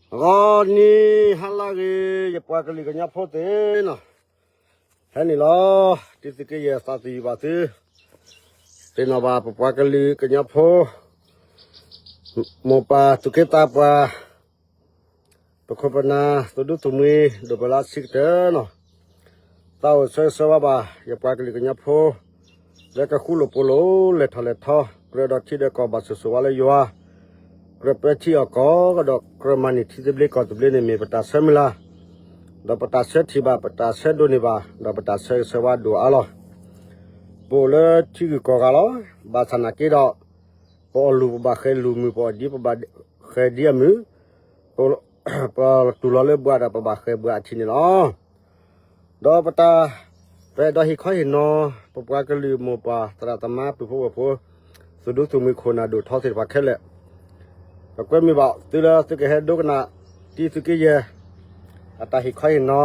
ဂီၤနံၤဟါလၢဂ့ၤ ယပှၤကလုာ်ကညီဖိသ့ၣ်နီၤ, ဟဲနုာ်လီၤ တံသုးက့ယဲၢ်သးသယုၢ်ဘၣ်သု, သ့ၣ်နီၣ်ဘၣ်ပပှၤကလုာ်ကညီဖိ မိၢ်ပၢ်သူၣ်က့သးပှၢ် ပခိၣ်ပနၢ် သူၣ်ဒူသူၣ်မှံ ဒိၣ်ပၢလၢဆံးကတၢၢ်နီၤ, သးအိၣ်ဆၢဂ့ၤဆၢဝါဘၣ် ယပှၤကလုာ်ကညီဖိ လၢကဃူလိာ်ဖိးလိာ် လဲၤထီၣ်လဲၤထီ ကြၢးဒီးထံဒီးကီၢ်ဘၣ်ဆိၣ်ဂ့ၤဆိၣ်ဝါလၢယွၤ, ကြၢးပၢထံအီၣ်ကီၢ် ဒီးကြၢးမၤန့ၢ်ထံသဘျ့ကီၢ်သဘျ့န့ၣ်မ့ၢ်ပတၢ်ဆၢမုၢ်လၢ်, ဒီးပတၢ်ဆၢထံၣ်ဘၣ် ပတၢ်ဆၢဒိးန့ၢ်ဘၣ် ဒီးပတၢ်ဆၢဂ့ၤဆၢဝါဒိၣ်အါလီၤ. ပအိၣ်လၢထံဂုၤကီၢ်ဂၤလီၤ. ဘၣ်ဆၣ်နာ်က့ဒီး ပအီၣ်လူၤပဘၣ်ဃဲၤလူၤမုၢ် ပအီၣ်ဒံပဘၣ်ဃဲၤဒံအမုၢ်, ပတူၢ်လီၤလၢဘှါဒီးပဘၣ်ဃဲၤဘှါအထံးန့ၣ်လီၤ. ဒီးပတၢ် ပအဲၣ်ဒိးဟ့ၣ်ခီဟ့ၣ်နီၤ ပပှၤကလုာ်မိၢ်ပှၢ်သရၣ်သမါပုၢ်ဖိဝဲၢ်ဖိ သူၣ်ဒူသူၣ်မှံခိၣ်နၢ်ဒိၣ်ထီသ့ၣ်တဖၣ်ခဲလၢာ်, ပကွဲမုာ်ဘၣ်သုလၢသုကဟဲဒိကနၣ် တံသုးက့ယဲၢ် အတၢ်ဟ့ၣ်ခီဟ့ၣ်နီၤ,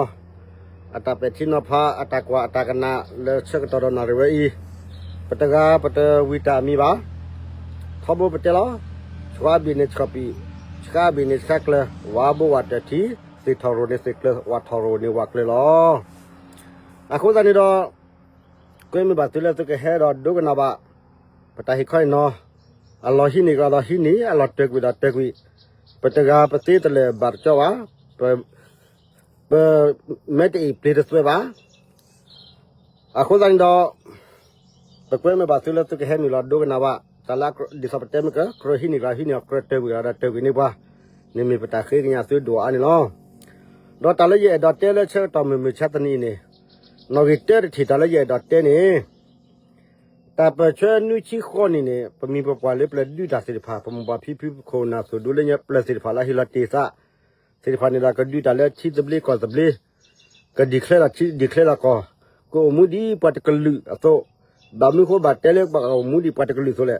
အတၢ်ပဲာ်ထံနီၤဖး အတၢ်ကွၢ်အတၢ်ကနၣ်လၢဆၢကတီၢ်ဒီးနၣ်ရံၣ်ဝဲအံၤ, ပတဂၤပတဝံၤတၢ်အမံၤဘၣ်. ထီဘိပတဲလီၤ, ဆှါဘ့ၣ်န့ၣ်ဆှီပံာ်, ဆှါဘ့ၣ်န့ၣ်ဆှါကျၢၤ, ဝါဘိဝးတၢၢ်ထံ, သ့ၣ်ထီၣ်ရိၣ်န့ၣ်သ့ၣ်ကျၢၤ, ဝးထီၣ်ရိၣ်န့ၣ်ဝးကျၢၤလီၤ. အဃိသတးန့ၣ်ဒီး ကွဲမုာ်ဘၣ်သုလၢသုကဟဲဒီးဒိကနၣ်ဘၣ် ပတၢ်ဟ့ၣ်ခီဟ့ၣ်နီၤ, အလီၢ်ဟံးန့ၢ်ကဒီးဟံးန့ၢ်, အလီၢ်တၢၢ်ကွံာ်ဒီးတၢၢ်ကွံာ်, ပတဂၤပသ့တလၢာ်ဘၣ်တကၠီဘၣ်, ပ ပမဲာ်တအ့ၣ်ပျ့ၤတသွဲၣ်ဘၣ်. အဃိသတးန့ၣ်ဒီး ပကွဲမုာ်ဘၣ်သုလၢသုကဟဲနုာ်လီၤဒိကနၣ်ဘၣ် တၢ်လၢဒ်သိးပတဲမ့ၢ်က ကြၢးဟံးန့ၢ်ကဒီးဟံးန့ၢ်, ကြၢးတၢၢ်ကွံာ်ကဒီးတၢၢ်ကွံာ်န့ၢ်ပှၤန့ၣ်မ့ၢ်ပတၢ်ဃ့ကညးသုဒိၣ်အါန့ၣ်လီၤ. ဒီးတၢ်လၢယအဲၣ်ဒိးတဲလၢဆၢကတီၢ်မုၢ်မုၢ်ဆါတနံၤအံၤန့ၣ်, နီၣ်ဂံၢ်တၢတထံၣ်တၢ်လၢယအဲၣ်ဒိးတဲန့ၣ် တၢ်ပၢၢ်ဆၢနွံဆံဃိးနံၣ်န့ၣ် ပမိၢ်ပပၢ်လၢပျၢၤဒုးတၢ်သ့ၣ်တဖၣ်, ပမိၢ်ပၢ်ဖံဖု ပခိၣ်ပနၢ်သူၣ်ဒူလၢညါပျၢၤသ့ၣ်တဖၣ်လၢဟ့ၣ်လီၤတ့ၢ်သးသ့ၣ်တဖၣ်န့ၣ်ဒီး ကဒုးတၢ်လၢထံသဘျ့ကီၢ်သဘျ့, က declare ဒီးထံ declare ဒီးကီၢ်, ကအိၣ်မူဒ်ပှၤတကလုာ်အသိး, ဘၣ်မနုၤဃိဘၣ်တဲလၢပှၤကအိၣ်မူဒ်ပှၤတကလုာ်အသိးလဲၣ်.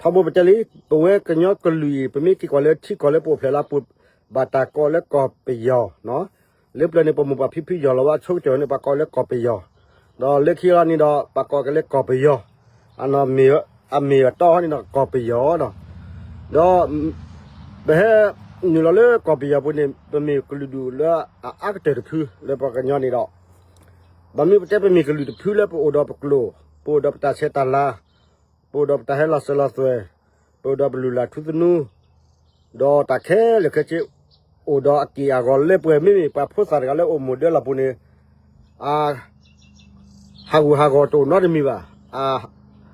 ထီဘိပတဲလံ, ပဝဲကညီကလုာ်အံၤ ပမ့ၢ်က့ၤကွၢ်လၢထံကီၢ်လၢပအိၣ်ဖျဲၣ်လၢပူၤ ဘၣ်တၢ်ကိးလၢကီၢ်ပယီၤ, လၢပျၢၤန့ၣ် ပမိၢ်ပၢ်ဖံဖုယီၢ်လီၤဝဲအဆိကတၢၢ်န့ၣ် ပှၤကိးလၢကီၢ်ပယီၤ, ဒီးလၢခံလီၤန့ၣ်ဒီး ပှၤကိးက့ၤလၢကီၢ်ပယီၤ, အမ့ၢ်အတီဟီန့ၣ်ဒီးကီၢ်ပယီၤဒီး, ဒီး ပဟဲနုာ်လီၤလၢကီၢ်ပယီၤပူၤန့ၣ် ပမ့ၢ်ကလုာ်ဒူၣ်လၢအအါကတၢၢ်တဖုလၢပှၤကညီန့ၣ်ဒီး, ဘၣ်မနုၤပတဲပမ့ၢ်ကလုာ်တဖုလၢပအိၣ်ဒီးပကျိာ်, ပအိၣ်ဒီးပတၢ်ဆဲးတၢ်လၤ, ပအိၣ်ဒီးပတၢ်ဟဲလီၤစၢၤလီၤသွဲၣ်, ပအိၣ်ဒီးပလုၢ်လၢ်ထူသနူ, ဒီးတၢ်ခဲလၢာ်ခဲဆ့ အိၣ်ဒီးအက့ၢ်အဂီၤလၢပှဲၤ, မ့မ့ၢ်ပှၤဖိသၣ်တဂၤလၢအိၣ်မိၢ်ဒၢလီၢ်ပူၤန့ၣ် ဟးဂူာ်ဟးဂီၤတအိၣ်နီတမံၤဘၣ်.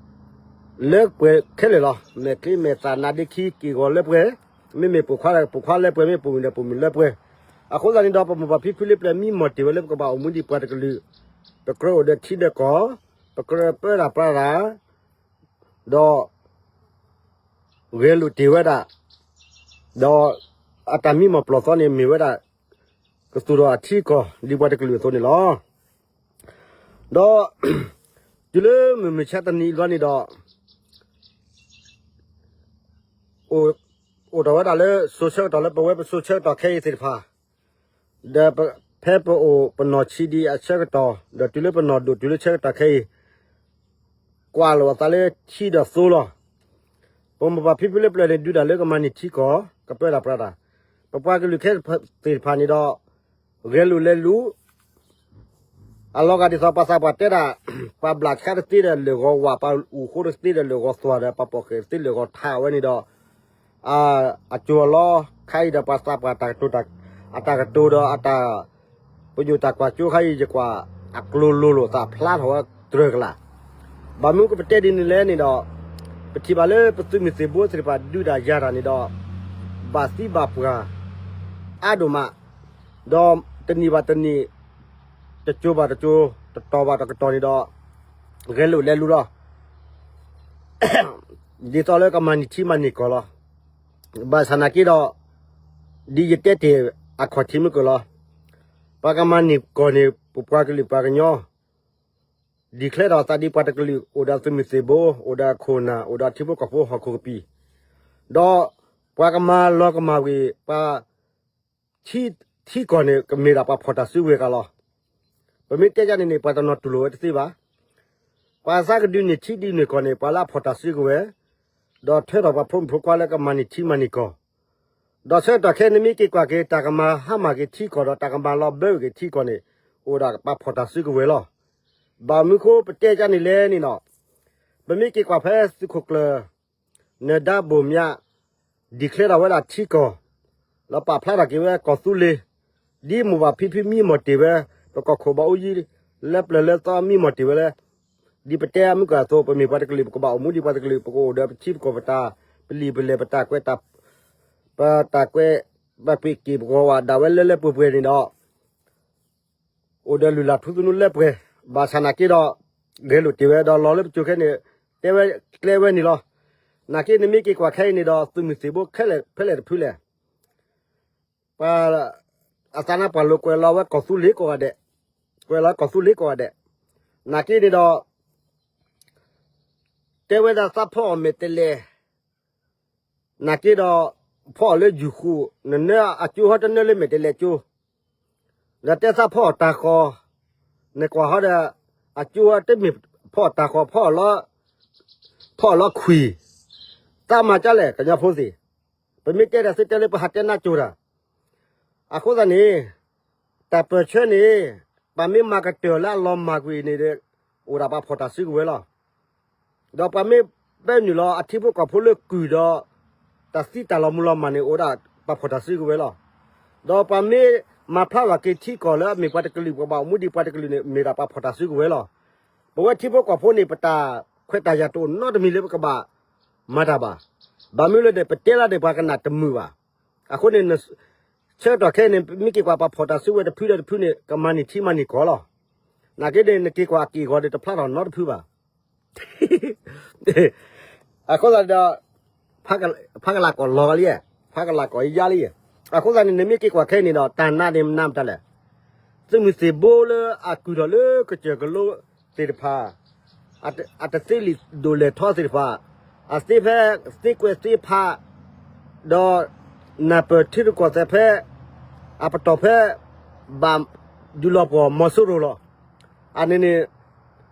လၢပှဲၤခဲလၢာ်လီၤ. မဲာ်ချံမဲာ်သၣ်နါဒ့ခံက့ၢ်ဂီၤလၢပှဲၤ, မ့မ့ၢ်ပိာ်ခွါ ပိာ်ခွါလၢပှဲၤ, မ့ၢ်ပိာ်မုၣ်ဒီးပိာ်မုၣ်လၢပှဲၤ. အဃိသတးန့ၣ်ဒီး ပမိၢ်ပၢ်ဖံဖုလၢပျၢၤမံမီၢ်တ့ၢ်ဝဲလၢပကဘၣ်အိၣ်မူဒ်ပှၤတကလုာ်, ပကြၢးအိၣ်ဒီးထံဒီးကီၢ်, ပကြၢးပၢတၢ်ပြးတၢ် ဒီး ဂဲၤလိာ်တ့ၢ်ဝဲဒၣ်, ဒီးအတၢ်မံမီၢ်ပျီၢ်သီန့ၣ်မ့ၢ်ဝဲဒၣ် ကသူၣ်ထီၣ်အထံအကီၢ် ဒ်ပှၤတကလုာ်အသိးန့ၣ်လီၤ. ဒီး တုၤလၢမုၢ်မဆါတနံၤအံၤလီၤန့ၣ်ဒီး အိၣ်ထီၣ်ဝဲဒၣ်လၢ စိၤဆၢကတီၢ်လၢပဝဲပစိၤဆၢကတီၢ်ခဲအံၤသ့ၣ်တဖၣ်, ဒီးဖဲပအိၣ်ပနီၢ်ဆံးဒံးအဆၢကတီၢ် ဒီးတုၤလၢပနီၢ်ဒိၣ်တုၤလၢဆၢကတီၢ်ခဲအံၤ ကွၢ်လိာ်အသးလၢထံဒီးသိလီၤ. ပမိၢ်ပၢ်ဖံဖုလၢပျၢၤန့ၣ် ဒုးတၢ်လၢကမၤန့ၢ်ထံကီၢ် ကပၢတၢ်ပြးတၢ်, ပပှၤကလုာ်ခဲသ့ၣ်တဖၣ်န့ၣ်ဒီး ဂဲၤလိာ်လဲၤလူၤ အလီၤဂာ်ဒ်သိးပှၤသးပှၢ်တဲဒၣ်, ပှၤဘျၣ်ဆါတသ့ဒီးလၢာ်ဂီၤဝး, ပှၤအူၣ်ဃိတသ့ဒီးလၢာ်ဂီၤသွၣ်ဒီး ပှၤပိာ်ဃဲးတသ့လၢာ်ဂီၤထးဝဲန့ၣ်ဒီး အစိၤအလီခါအံၤဒီးပှၤသးပှၢ်တၢ်ကတိၤ, အတၢ်ကတိၤဒီးအတၢ်ပညိၣ်တၢ်ကွၢ်ကၠိခါအံၤ ယကွၢ်အကျိၤလိၤလိာ်သးဖျါထီၣ်ဝဲတြၢၤကလာ်. ဘၣ်မနုၤကပတဲဒ်န့ၣ်လဲၣ်န့ၣ်ဒီး, ပထံၣ်ဘၣ်လၢပသုးမုၢ်သံၣ်ဘိသ့ၣ်တဖၣ်ဒုးတၢ်ယၤတၢ်န့ၣ်ဒီး, ဘၣ်သံဘၣ်ပှၢ်အါဒိၣ်မး, ဒီးတနံၣ်ဘၣ်တနံၣ်, တစိၤဘၣ်တစိၤ, တတီၤဘၣ်တကတီၢ်န့ၣ်ဒီး, ဂဲၤလိာ်လဲၤလူၤလီၤ. ဒ်သိးလၢကမၤန့ၢ်ထံမၤန့ၢ်ကီၢ်လီၤ. ဘၣ်ဆၣ်နာ်က့ဒီး, ဒ်ယတဲတ့ၢ်အခီၣ်ထံးမ့ၢ်ကလီၤ, ပှၤကမၤန့ၢ်ကီၢ်န့ၣ် ပပှၤကလုာ်ပှၤကညီ declare ထီၣ်သးဒ်ပှၤတကလုာ် အိၣ်ဒီးသုးမုၢ်သံၣ်ဘိ, အိၣ်ဒီးခိၣ်နၢ်, အိၣ်ဒီးထံဖိကီၢ်ဖိဟီၣ်ခိၣ်ကပံာ်, ဒီးပှၤကမၤလီၤကမၣ်ဝံၤ ပှၤ ထံကီၢ်န့ၣ် ကမ့ၢ်ဒၣ်ပှၤဖီၣ်တၢ်စုကဝဲၤကလီၤ. ပမ့ၢ်တဲဒ်န့ၣ်န့ၣ် ပှၤတနီၤတူၢ်လိာ်ဝဲတသ့ဘၣ်. ပှၤသးကဒုးန့ၢ်ထံဒုးန့ၢ်ကီၢ်န့ၣ် ပှၤလၢအဖီၣ်တၢ်စုကဝဲၤ, ဒီးထွဲထီၣ်ပှၤဖိမုၣ်ဖိခွါလၢကမၤန့ၢ်ထံမၤန့ၢ်ကီၢ်, ဒီးဆၢကတီၢ်ခဲအံၤ နမ့ၢ်က့ၤကွၢ်က့ၤ တၢ်ကမၤဟါမၢ်က့ၤထံကီၢ်ဒီး တၢ်ကမၤလီၤဘၢက့ၤထံကီၢ်န့ၣ် အိၣ်ဒၣ်ပာ်ဖှိၣ်တၢ်စုကဝဲၤလီၤ. ဘၣ်မနုၤဃိပတဲကန့ၣ်လဲၣ်န့ၣ်ဒီး, ပမ့ၢ်က့ၤကွၢ်ဖဲသုးခိၣ်ကျၢၢ် နၢၤဒါဘိၣ်မၠး declare ထီၣ်ဝဲဒၣ်ထံကီၢ်, ဒီးပာ်ဖျါထီၣ်က့ၤဝဲကီၢ်သူလ့ၤ, ဒ်မိၢ်ပၢ်ဖံဖုမံမီၢ်တ့ၢ်ဝဲ, ပကီၢ်ခိၣ်ဘၣ်အူယံၤ လၢပျၢၤလၢသီမံမီၢ်တ့ၢ်ဝဲလၢ, ဒ်ပတဲမုၢ်ကၢအသိး ပမ့ၢ်ပှၤတကလုာ် ပကဘၣ်အိၣ်မူဒ်ပှၤတကလုာ် ပကအိၣ်ဒီးပထံပကီၢ်ပတၢ်, ပလံာ်ပလဲၢ်ပတၢ်ကွဲးတၢ်, ပတၢ်ကွဲး, ပကွဲးက့ၣ်ပဂီၤဝးဒၣ်ဝဲလၢလၢပှဲၤပှဲၤန့ၣ်ဒီး အိၣ်ဒီးလုၢ်လၢ်ထူသနူလၢပှဲၤ, ဘၣ်ဆၣ်နာ်က့ဒီး ဂဲၤလိာ်တ့ၢ်ဝဲဒီးလီၤလၢပစိၤခဲန့ၣ်, တဲဝဲကျဲဝဲန့ၣ်လီၤ. နာ်က့နမ့ၢ်က့ၤကွၢ်ခဲအံၤန့ၣ်ဒီး သုးမုၢ်သံၣ်ဘိခဲလၢာ်ဖဲလဲၣ်တဖုလဲၣ်, ပှၤ, အသးနါပှၢ်လိာ်ကွဲးလီၤဝဲ ကီၢ်သူလ့ၤကိးဂၤဒဲး, ကွဲးလီၤကီၢ်သူလ့ၤကိးဂၤဒဲး, နာ်က့န့ၣ်ဒီး တဲဝဲဒၣ်သးဖီအီၣ်မဲာ်တဲးလဲး, နာ်က့ဒီး ဖီအီၣ်လၢယုၢ်ဃူ, နနၢအကၠိဟီတနၢလၢမဲာ်တဲးလဲးကၠိ, ဒီးတဲသးဖီအီၣ်တၢ်ဃီ, နကွၢ်ဟီဒီး အကၠိဟီတမ့ၢ်ဖီအီၣ်တၢ်ဃီ, ဖီအီၣ်လီၤ, ဖီအီၣ်လီၤခွံၣ်, သးမၤကၢ်လဲၣ် ကညီဖိသ့ၣ်, ပမ့ၢ်တဲတၢ်သုတဲလၢပဟးတဲနးကၠိတၢ် အဃိသတးန့ၣ်, တၢ်ပၢၢ်ဆၢန့ၣ်, ပှၤမ့ၢ်မၤကတၢၢ်လၢအလီၤမၢ်ကွံာ်န့ၣ်ဒီး, အိၣ်ဒၣ်ပှၤဖီၣ်တၢ်စုကဝဲၤလီၤ. ဒီးပှၤမ့ၢ်ဘၢနုာ်လီၤအထံဖိကီၢ်ဖိလၢကုၢ်ဒီး, တၢ်သံတၢ်လီၤမူလီၤမၢ်န့ၣ် အိၣ်ဒၣ်ပှၤဖီၣ်တၢ်စုကဝဲၤလီၤ. ဒီးပှၤမ့ၢ်မၤဖျါထီၣ်က့ၤထံကီၢ်လၢအမ့ၢ်ပှၤတကလုာ် ပကဘၣ်အိၣ်မူဒ်ပှၤတကလုာ်န့ၣ် မ့ၢ်ဒၣ်ပှၤဖီၣ်တၢ်စုကဝဲၤလီၤ. ပဝဲထံဖိကီၢ်ဖိန့ၣ် ပတၢ်ခွဲးတၢ်ယာ်တအိၣ်နီတမံၤလၢပကဘၣ်မၤတၢ်ဘၣ်. ဘၣ်မနုၤလဲၣ်န့ၣ် ပတဲလၢန့ၣ် ပှၤကနၣ်တမုာ်ဘၣ်. အဃိန့ၣ် ဆၢကတီၢ်ခဲအံၤန့ၣ် မ့ၢ်က့ၤကွၢ်ပှၤဖီၣ်တၢ်စုကဝဲၤတဖုဒီးတဖုန့ၣ် ကမၤန့ၢ်ထံမၤန့ၢ်ကီၢ်လီၤ. နာ်က့န့ၣ် နက့ၤကွၢ်အက့ၢ်အဂီၤဒီး တဖျါထီၣ်နီတဖုဘၣ်. အဃိသတးဒီး, ဖးကလးကီၢ်လီၤလံ, ဖးကလးကီၢ်ယါလံ. အဃိသတးန့ၣ် နမ့ၢ်က့ၤကွၢ်ခဲအံၤန့ၣ်ဒီး တၢ်နးန့ၣ်မနၤမတၤလဲၣ်. သုးမုၢ်သံၣ်ဘိလၢအကုၢ်ထီၣ်လၢကစၢၢ်ကလိသ့ၣ်တဖၣ်, အတသ့လံာ်ဒိၣ်လဲၢ်ထီသ့ၣ်တဖၣ်, အသ့ဖဲသ့ကွဲးသ့ဖး, ဒီးနၢ်ပၢၢ်ထံရူၢ်ကီၢ်သဲးဖဲ အပတီၢ်ဖဲ ဘၣ်ဒုးလီၤပှီၢ်မီၤစိရိၤလီၤ. အန့ၣ်န့ၣ်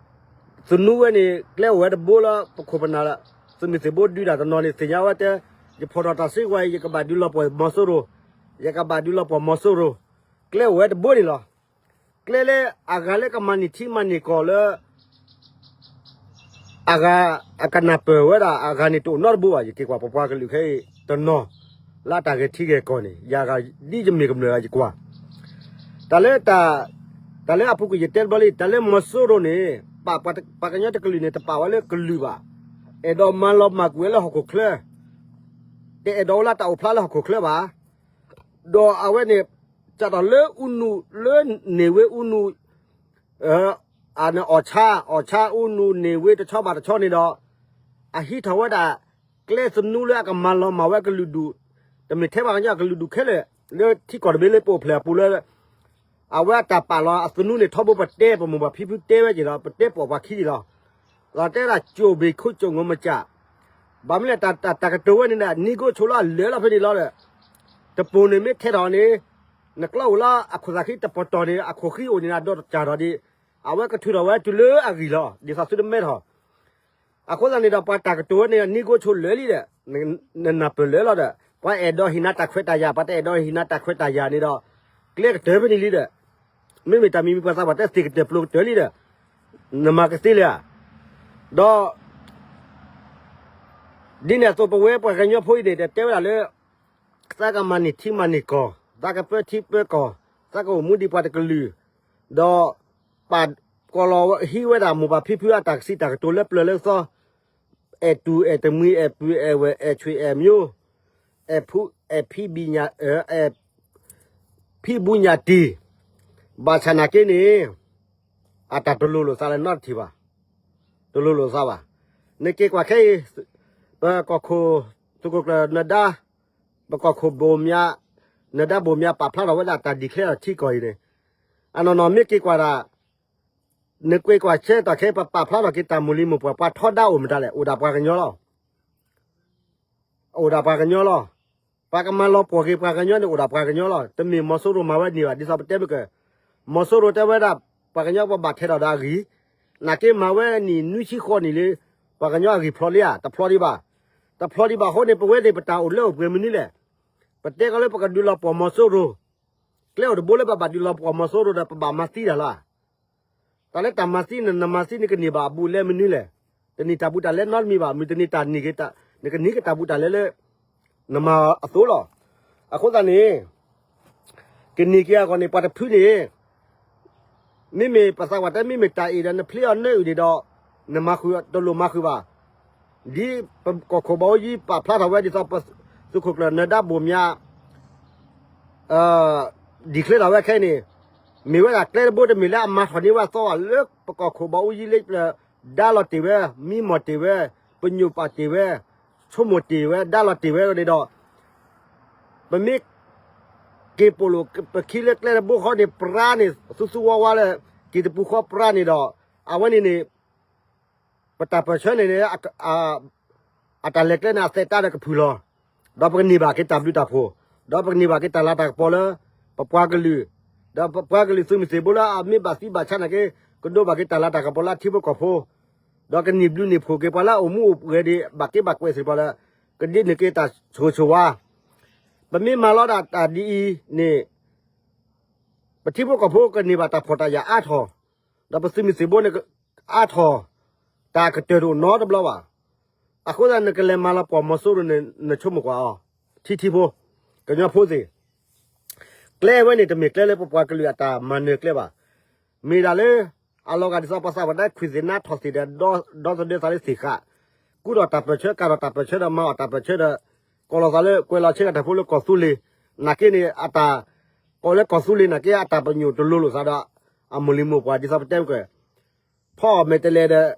သနူဝဲန့ၣ် ကျဲအိၣ်ဝဲတဘိလၢပခိၣ်ပနၢ်လၢ သုးမုၢ်သံၣ်ဘိဒုးတၢ်တနီၤန့ၣ် သ့ၣ်ညါဝဲတဲ, ယဖီၣ်ထီၣ်တၢ်စုကဝဲၤ ယကဘၣ်ဒုးလီၤပှီၢ်မီၤစိရိၤ, ယကဘၣ်ဒုးလီၤပှီၢ်မီၤစိရိၤ, ကျဲအိၣ်ဝဲတဘိန့ၣ်လီၤ. ကျဲလၢအဂၤလၢကမၤန့ၢ်ထံမၤန့ၢ်ကီၢ်လၢ အဂၤအကနၢ်ပၢၢ်ဝဲဒၣ် အဂၤန့ၣ်တအိၣ်နီတဘိဘၣ်. ယက့ၤကွၢ်ပပှၤကလုာ်ခဲအံၤတနီၤ လၢအတၢ်ဂဲၤထံဂဲၤကီၢ်န့ၣ် ယၤဂၤဒ်ယမ့ၢ်ကမျၢၢ်ဂၤယကွၢ် တၢ်လၢတၢ်, တၢ်လၢအပူၤကွံာ်ယတဲတဘျီလံ တၢ်လၢမီၤစိရိၤန့ၣ် ပာ်ပှၤကညီတကလုာ်န့ၣ် တပာ်ဝဲလၢကလုာ်ဘၣ်. အဲၣ်ဒိးမၤလီၤမၢ်ကွံာ်ဝဲလၢဟီၣ်ခိၣ်ချၢ, တအဲၣ်ဒိးဝဲလၢတၢ်အိၣ်ဖျါလၢဟီၣ်ခိၣ်ချၢဘၣ်. ဒီးအဝဲန့ၣ် စးထီၣ်လၢအူနူ လၢန့ၢ်ဝ့အူနူ အန့ၣ်အီၣ်ဆါ အီၣ်ဆါအူနူန့ၢ်ဝ့တဆီဘၣ်တဆီန့ၣ်ဒီး အဟံးထီၣ်ဝဲဒၣ် ကျဲသနူလၢအကမၤလီၤမၢ်ဝဲကလုာ်ဒူၣ်, တမ့ၢ်ထဲပှၤကညီအကလုာ်ဒူၣ်ခဲလၢာ် လၢထံကီၢ်တဘ့ၣ်လၢပအိၣ်ဖျဲၣ်အပူၤလၢ အဝဲအတၢ်ပာ်လီၤအသနူန့ၣ် ထီဘိပတဲ ပမိၢ်ပှၢ်ဖံဖုတဲဝဲက့ၤဒီး ပတဲပိာ်ပှၤခံက့ၤလီၤ. ဒီးတဲဒၣ်ကၠိၣ်ဘ့ၣ်ခိကၠိၣ်ငိုမကၠး, ဘၣ်မနုၤလဲၣ် တၢ်ကတိၤဝဲန့ၣ်ဒီး နံၤကိဆိးလၢအလၢာ်လီၤဖဲန့ၣ်လီၤဒီး တပိၤန့ၣ်မ့ၢ်ထဲထီၣ်န့ၣ် နကျီအိၣ်လၢအခိၣ်သးဃံတပတီၢ်န့ၣ် အခိၣ်ဃံအိၣ်န့ၣ်ဒီး ဒီးတကၠၢ်ထီၣ်ဒံး, အဝဲကထုးထီၣ်ဝဲတုၤလၢအဂံၢ်လီၤ ဒ်သိးသုတမဲထီၣ်. အဃိသတးန့ၣ်ဒီး ပှၤတၢ်ကတိၤဝဲန့ၣ် နံၤကိဆိးလၢာ်လံဒီး နနၢ်ပၢၢ်လၢာ်လီၤဒီး ပှၤအဲၣ်ဒိးဟ့ၣ်နၤတၢ်ခွဲးတၢ်ယာ် ပှၤတအဲၣ်ဒိးဟ့ၣ်နၤတၢ်ခွဲးတၢ်ယာ်န့ၣ်ဒီး ကျဲကတၢၢ်ဖဲန့ၣ်လံဒီး မ့မ့ၢ်တၢ်မံၤမံၤပှၤသးပှၢ်တဲသ့ၣ်ကတၢၢ်ပျိၤကတၢၢ်လံဒီး နမၤကသ့လၢၤဧါ. ဒီး ဒ်န့ၣ်အသိးပဝဲပှၤကညီဖိအံၤန့ၣ် တဲဝဲဒၣ်လၢ သးကမၤန့ၢ်ထံမၤန့ၢ်ကီၢ်, သးကပၢထံပၢကီၢ်, သးကအိၣ်မူဒံးပှၤတကလုာ်, ဒီးပာ်ကီၤလီၤဟံးဝဲဒၣ်မိၢ်ပၢ်ဖံဖုအတၢ်ကစံးတၢ်ကတိၤလၢပျၢၤလၢသီ, အဲၣ်တူၢ်အဲၣ်တမှံၤ အဲၣ်ပုၢ်အဲၣ်ဝဲၢ် အဲၣ်ဆွေအဲၣ်မျိုး, အဲၣ်ဖံဘံၣ်ညၣ်, အဲၣ်ဖံဘူးညၣ်တံၢ်, ဘၣ်ဆၣ်နာ်က့န့ၣ် အတၢ်တလိၤလိာ်သးလၢနီတထံၣ်ဘၣ်, တလိၤလိာ်သးဘၣ်. နက့ၤကွၢ်ခဲအံၤ ပကီၢ်ခိၣ် သုးခိၣ်ကျၢၢ်နၢၤဒါ, ပကီၢ်ခိၣ်ဘိၣ်မၠး, နၢၤဒါဘိၣ်မၠး ပာ်ဖျါထီၣ်ဝဲဒၣ်တၢ် declare ထီၣ်ထံကီၢ်အံၤန့ၣ်, အနီၢ်နီၢ်မ့ၢ်က့ၤကွၢ်ဒၣ်, နကွၢ်ကွၢ်ဆၢကတီၢ်ခဲအံၤ ပပာ်ဖျါထီၣ်က့ၤတၢ်မိၢ်လံၤမိၢ်ပှၢ် ပှၤထီဒါအိၣ်မတၤလဲၣ်, အိၣ်ဒၣ်ပှၤကညီလီၤ. အိၣ်ဒၣ်ပှၤကညီလီၤ. ပှၤကမၤလီၤပှီၢ်က့ၤပှၤကညီန့ၣ် အိၣ်ဒၣ်ပှၤကညီလီၤ. တမ့ၢ်မီၤစိရိၤမၤဝဲန့ၣ်ဘၣ်, ဒ်သိးပတဲမ့ၢ်က, မီၤစိရိၤတဲဝဲဒၣ် ပှၤကညီပဘၣ်ထဲးထီၣ်ဒီးအဂံၢ်, နာ်က့မၤဝဲနံၣ်နွံဆံဃိးနံၣ်လံ, ပှၤကညီအဂံၢ်ဖျိးလံဧါ, တဖျိးဒံးဘၣ်. တဖျိးဒံးဘၣ်အဃိန့ၣ် ပဝဲသ့ၣ်ပတၢ်အိၣ်လၢအိၣ်ပှဲၤမနုၤလဲၣ်. ပတဲကီးလၢပကဒုးလီၤပှီၢ်မီၤစိရိၤ, ကျဲအိၣ်တဘိလၢပဘၣ်ဒုးလီၤပှီၢ်မီၤစိရိၤဒီး ပဘၣ်မၤသံတၢ်လီၤ. တၢ်လၢတၢ်မၤသံန့ၣ် နမၤသံန့ၣ် ကန့ၢ်ဘၣ်အဘူးအလဲမနုၤလဲၣ်. တန့ၢ်တၢ်ဘူးတၢ်လဲနီတမံၤဘၣ်. မ့ၢ်တန့ၢ်တၢ်န့ၢ်က့ၤ, နကန့ၢ်က့ၤတၢ်ဘူးတၢ်လဲလၢ နမၤအသိးလီၤ. အဃိသတးန့ၣ် ကန့ၢ်က့ၤအဂီၢ်န့ၣ် ပှၤတဖုန့ၣ် မ့မ့ၢ်ပသးပှၢ်တဲ မ့မ့ၢ်တၢ်အံၤဒီး နဖျ့အီၤနၢအုၣ်န့ၣ်ဒီး နမၤဃုာ်တလိၣ်မၤဃုာ်ဘၣ်. ဒ်ပကီၢ်ခိၣ်ဘီအူကၠံပာ်ဖျါထီၣ်ဝဲ ဒ်သိးပသုးခိၣ်ကျၢၢ် နၢၤဒါဘိၣ်မၠး declare ထီၣ်ဝဲခဲအံၤန့ၣ် မ့ၢ်ဝဲဒၣ်ကျဲတဘိတမ့ၢ်လၢအမၤထီၣ်န့ၢ်ဝဲအသီဘၣ် လၢပကီၢ်ခိၣ်ဘီအူကၠံလၢပျၢၤ ဒါလီၤတ့ၢ်ဝဲ, မံမီၢ်တ့ၢ်ဝဲ, ပညိၣ်ပာ်တ့ၢ်ဝဲ, ဆိကမိၣ်တ့ၢ်ဝဲ, ဒါလီၤတ့ၢ်ဝဲန့ၣ်ဒီး ပမ့ၢ်က့ၤပိာ်လိာ်ပခံလၢကျဲတဘိဃီန့ၣ် ပြါန့ၣ် သူသူဝါဝါလၢ က့ၤတပူၤဃီပြါန့ၣ်ဒီး အဝဲန့ၣ်န့ၣ် ပတၢ်ပၢၢ်ဆၢန့ၣ်န့ၣ် အတၢ်လဲၤကျဲန့ၣ် အသဲးတၢ်ဒီးကဖုၣ်လီၤ. ဒီးပကန့ၢ်ဘၣ်က့ၤတၢ်ဘျုးတၢ်ဖှိၣ်, ဒီးပကန့ၢ်ဘၣ်က့ၤတၢ်လၤတၢ်ကပီၤလၢ ပပှၤကလုာ်, ဒီးပပှၤကလုာ်သုးမုၢ်သံၣ်ဘိလၢအမ့ၢ်ဘၣ်သံဘၣ်ဆါနာ်က့ ကဒိးဘၣ်က့ၤတၢ်လၤတၢ်ကပီၤလၢအထံဖိကီၢ်ဖိ, ဒီးကန့ၢ်ဘျုးန့ၢ်ဖှိၣ်က့ၤပှၤလၢအအိၣ်မူအိၣ်ဂဲၤဒံး ဘၣ်က့ဘၣ်ကွဲးသ့ၣ်တဖၣ်လၢ ကဒိးန့ၢ်က့ၤတၢ်ဆိၣ်ဂ့ၤဆိၣ်ဝါ ပမ့ၢ်မၤလီၤဒၣ်တၢ်ဒ်အံၤန့ၣ် ပထံဖိကီၢ်ဖိကန့ၢ်ဘၣ်တၢ်ဖှီၣ်တၢ်ယာ်အါထီၣ်, ဒီးပသုးမုၢ်သံၣ်ဘိန့ၣ် အါထီၣ်, တၢ်ကတၢၢ်တအိၣ်နီတဘျီဘၣ်. အဃိသတး နကလဲၤမၤလီၤပှီၢ်မီၤစိရိၤန့ၣ် နဆိကမိၣ်ကွၢ်အီၤ, ထံထံဖိ, ကညီဖိသ့ၣ် ကျဲဝဲန့ၣ် တမ့ၢ်ကျဲလၢပပှၤကလုာ်အတၢ်မၤနၢၤကျဲဘၣ်. မ့ၢ်ဒၣ်လၢ အလီၤဂာ်ဒ်သိးပှၤသးပှၢ်တဲခွံၣ်သ့ၣ်နါထီၣ်သ့ၣ်ဒီး ဒီသဒၢသးလၢသ့ၣ်ဃး, ကူဒီးတၢ်ပၢၢ်ဆၢ ကၤဒီးတၢ်ပၢၢ်ဆၢဒီးမၤအီၣ်တၢ်ပၢၢ်ဆၢဒီး ကိးလီၤသးလၢကွဲးလီၤဆၢကတီၢ်ဖိလၢကီၢ်သူလ့ၤ, နာ်က့န့ၣ် အတၢ် ကိးလၢကီၢ်သူလ့ၤနာ်က့ အတၢ်ပညိၣ်တလိၤလိာ်သးဒီး အမိၢ်လံၤမိၢ်ပှၢ်ဒ်သိးပတဲမ့ၢ်ကွဲး, ဖီအီၣ်မဲာ်တဲးလဲး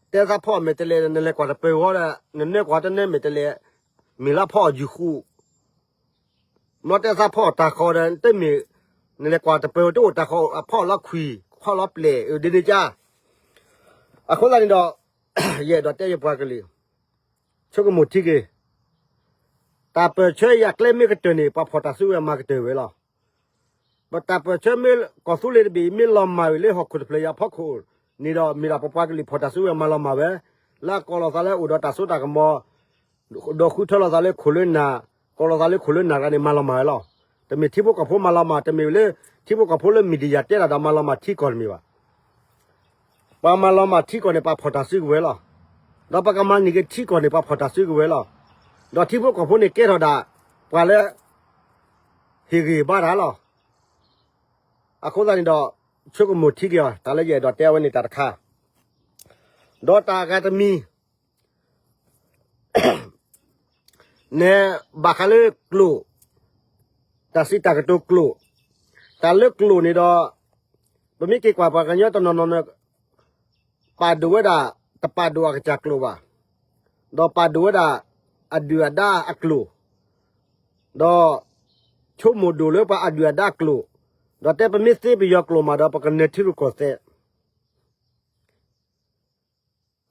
ဒီး တဲသးဖီအီၣ်မဲာ်တဲးလဲးဒီး နလဲၤကွၢ်တပၢၤဂီၤဒီး နနၢကွၢ်တနၢမဲာ်တဲးလဲး, မ့ၢ်လၢဖီအီၣ်ယုၢ်ဃူ, ဘျီတဲသးဖီအီၣ်တၢ်ဃီဒီး တမ့ၢ် နလဲၤကွၢ်တပၢၤတအိၣ်တၢ်ဃီ အဖီအီၣ်လီၤခွံၣ် ဖီအီၣ်လီၤပျဲၢ် ဒ်န့ၣ်ကါ. အဃိသတးန့ၣ်ဒီး ယအဲၣ်ဒိးတဲယပှၤကလုာ် ဆိကမိၣ်ထံက့ၤ, တၢ်ပၢၢ်ဆၢယၤကျဲမ့ၢ်ကတၢၢ်န့ၣ် ပှၤဖီၣ်တၢ်စုကဝဲၤမၤကတၢၢ်ဝဲလီၤ. ပတၢ်ပၢၢ်ဆၢမ့ၢ်ကီၢ်သူလ့ၤတဘ့ၣ်အံၤ မ့ၢ်လီၤမၢ်ဝံၤလၢဟီၣ်ခိၣ်တဖျၢၣ်အံၤအဖီခိၣ်န့ၣ်ဒီး မ့ၢ်ဒၣ်ပပှၤကလုာ်ဖီၣ်တၢ်စုကဝဲၤမၤလီၤမၢ်ဝဲ, လၢအကိးလီၤသးလၢအိၣ်ဒီးတၢ်စိတၢ်ကမီၤ ဒီးဃုထၢလီၤသးလၢခိၣ်လၢနၢ်, ကိးလီၤသးလၢခိၣ်လၢနၢ်တဂၤန့ၣ် မၤလီၤမၢ်ဝဲလီၤ. တမ့ၢ်ထံဖိကီၢ်ဖိမၤလီၤမၢ်, တမ့ၢ်လၢထံဖိကီၢ်ဖိလၢ media တဲတၢ်ဒီးမၤလီၤမၢ်ထံကီၢ်တမ့ၢ်ဘၣ်. ပှၤမၤလီၤမၢ်ထံကီၢ်န့ၣ် ပှၤဖီၣ်တၢ်စုကဝဲၤလီၤ. ဒီးပကမၤန့ၢ်က့ၤထံကီၢ်န့ၣ် ပှၤဖီၣ်တၢ်စုကဝဲၤလီၤ. ဒီးထံဖိကီၢ်ဖိန့ၣ်ကဲထီၣ်ဒၣ် ပှၤလၢ ဟ့ၣ်ဂံၢ်ဘါတၢ်လီၤ. အဃိသတးန့ၣ်ဒီး ဆိကမိၣ်ထံက့ၤအီၤ တၢ်လၢယအဲၣ်ဒိးတဲအဝဲန့ၣ်တၢ်တခါ, ဒီးတၢ်အဂၤတမံၤ နဘၣ်ဃးလၢကျိာ်, တၢ်စံးတၢ်ကတိၤကျိာ်, တၢ်လၢကျိာ်န့ၣ်ဒီး ပမ့ၢ်က့ၤကွၢ်ပှၤကညီတနီၤနီၤန့ၣ် ပာ်ဒိၣ်ဝဲဒၣ် တပာ်ဒိၣ်အကစၢ်ကျိာ်ဘၣ်, ဒီးပာ်ဒိၣ်ဝဲဒၣ် အဒုၣ်အဒါအကျိာ်, ဒီးဆိကမိၣ်ဒိၣ်လၢပှၤအဒုၣ်အဒါအကျိာ်, ဒီးတဲပမ့ၢ်သ့ပယီၤကျိာ်မးဒီး ပကနၢၤထံရူၢ်ကီၢ်သဲး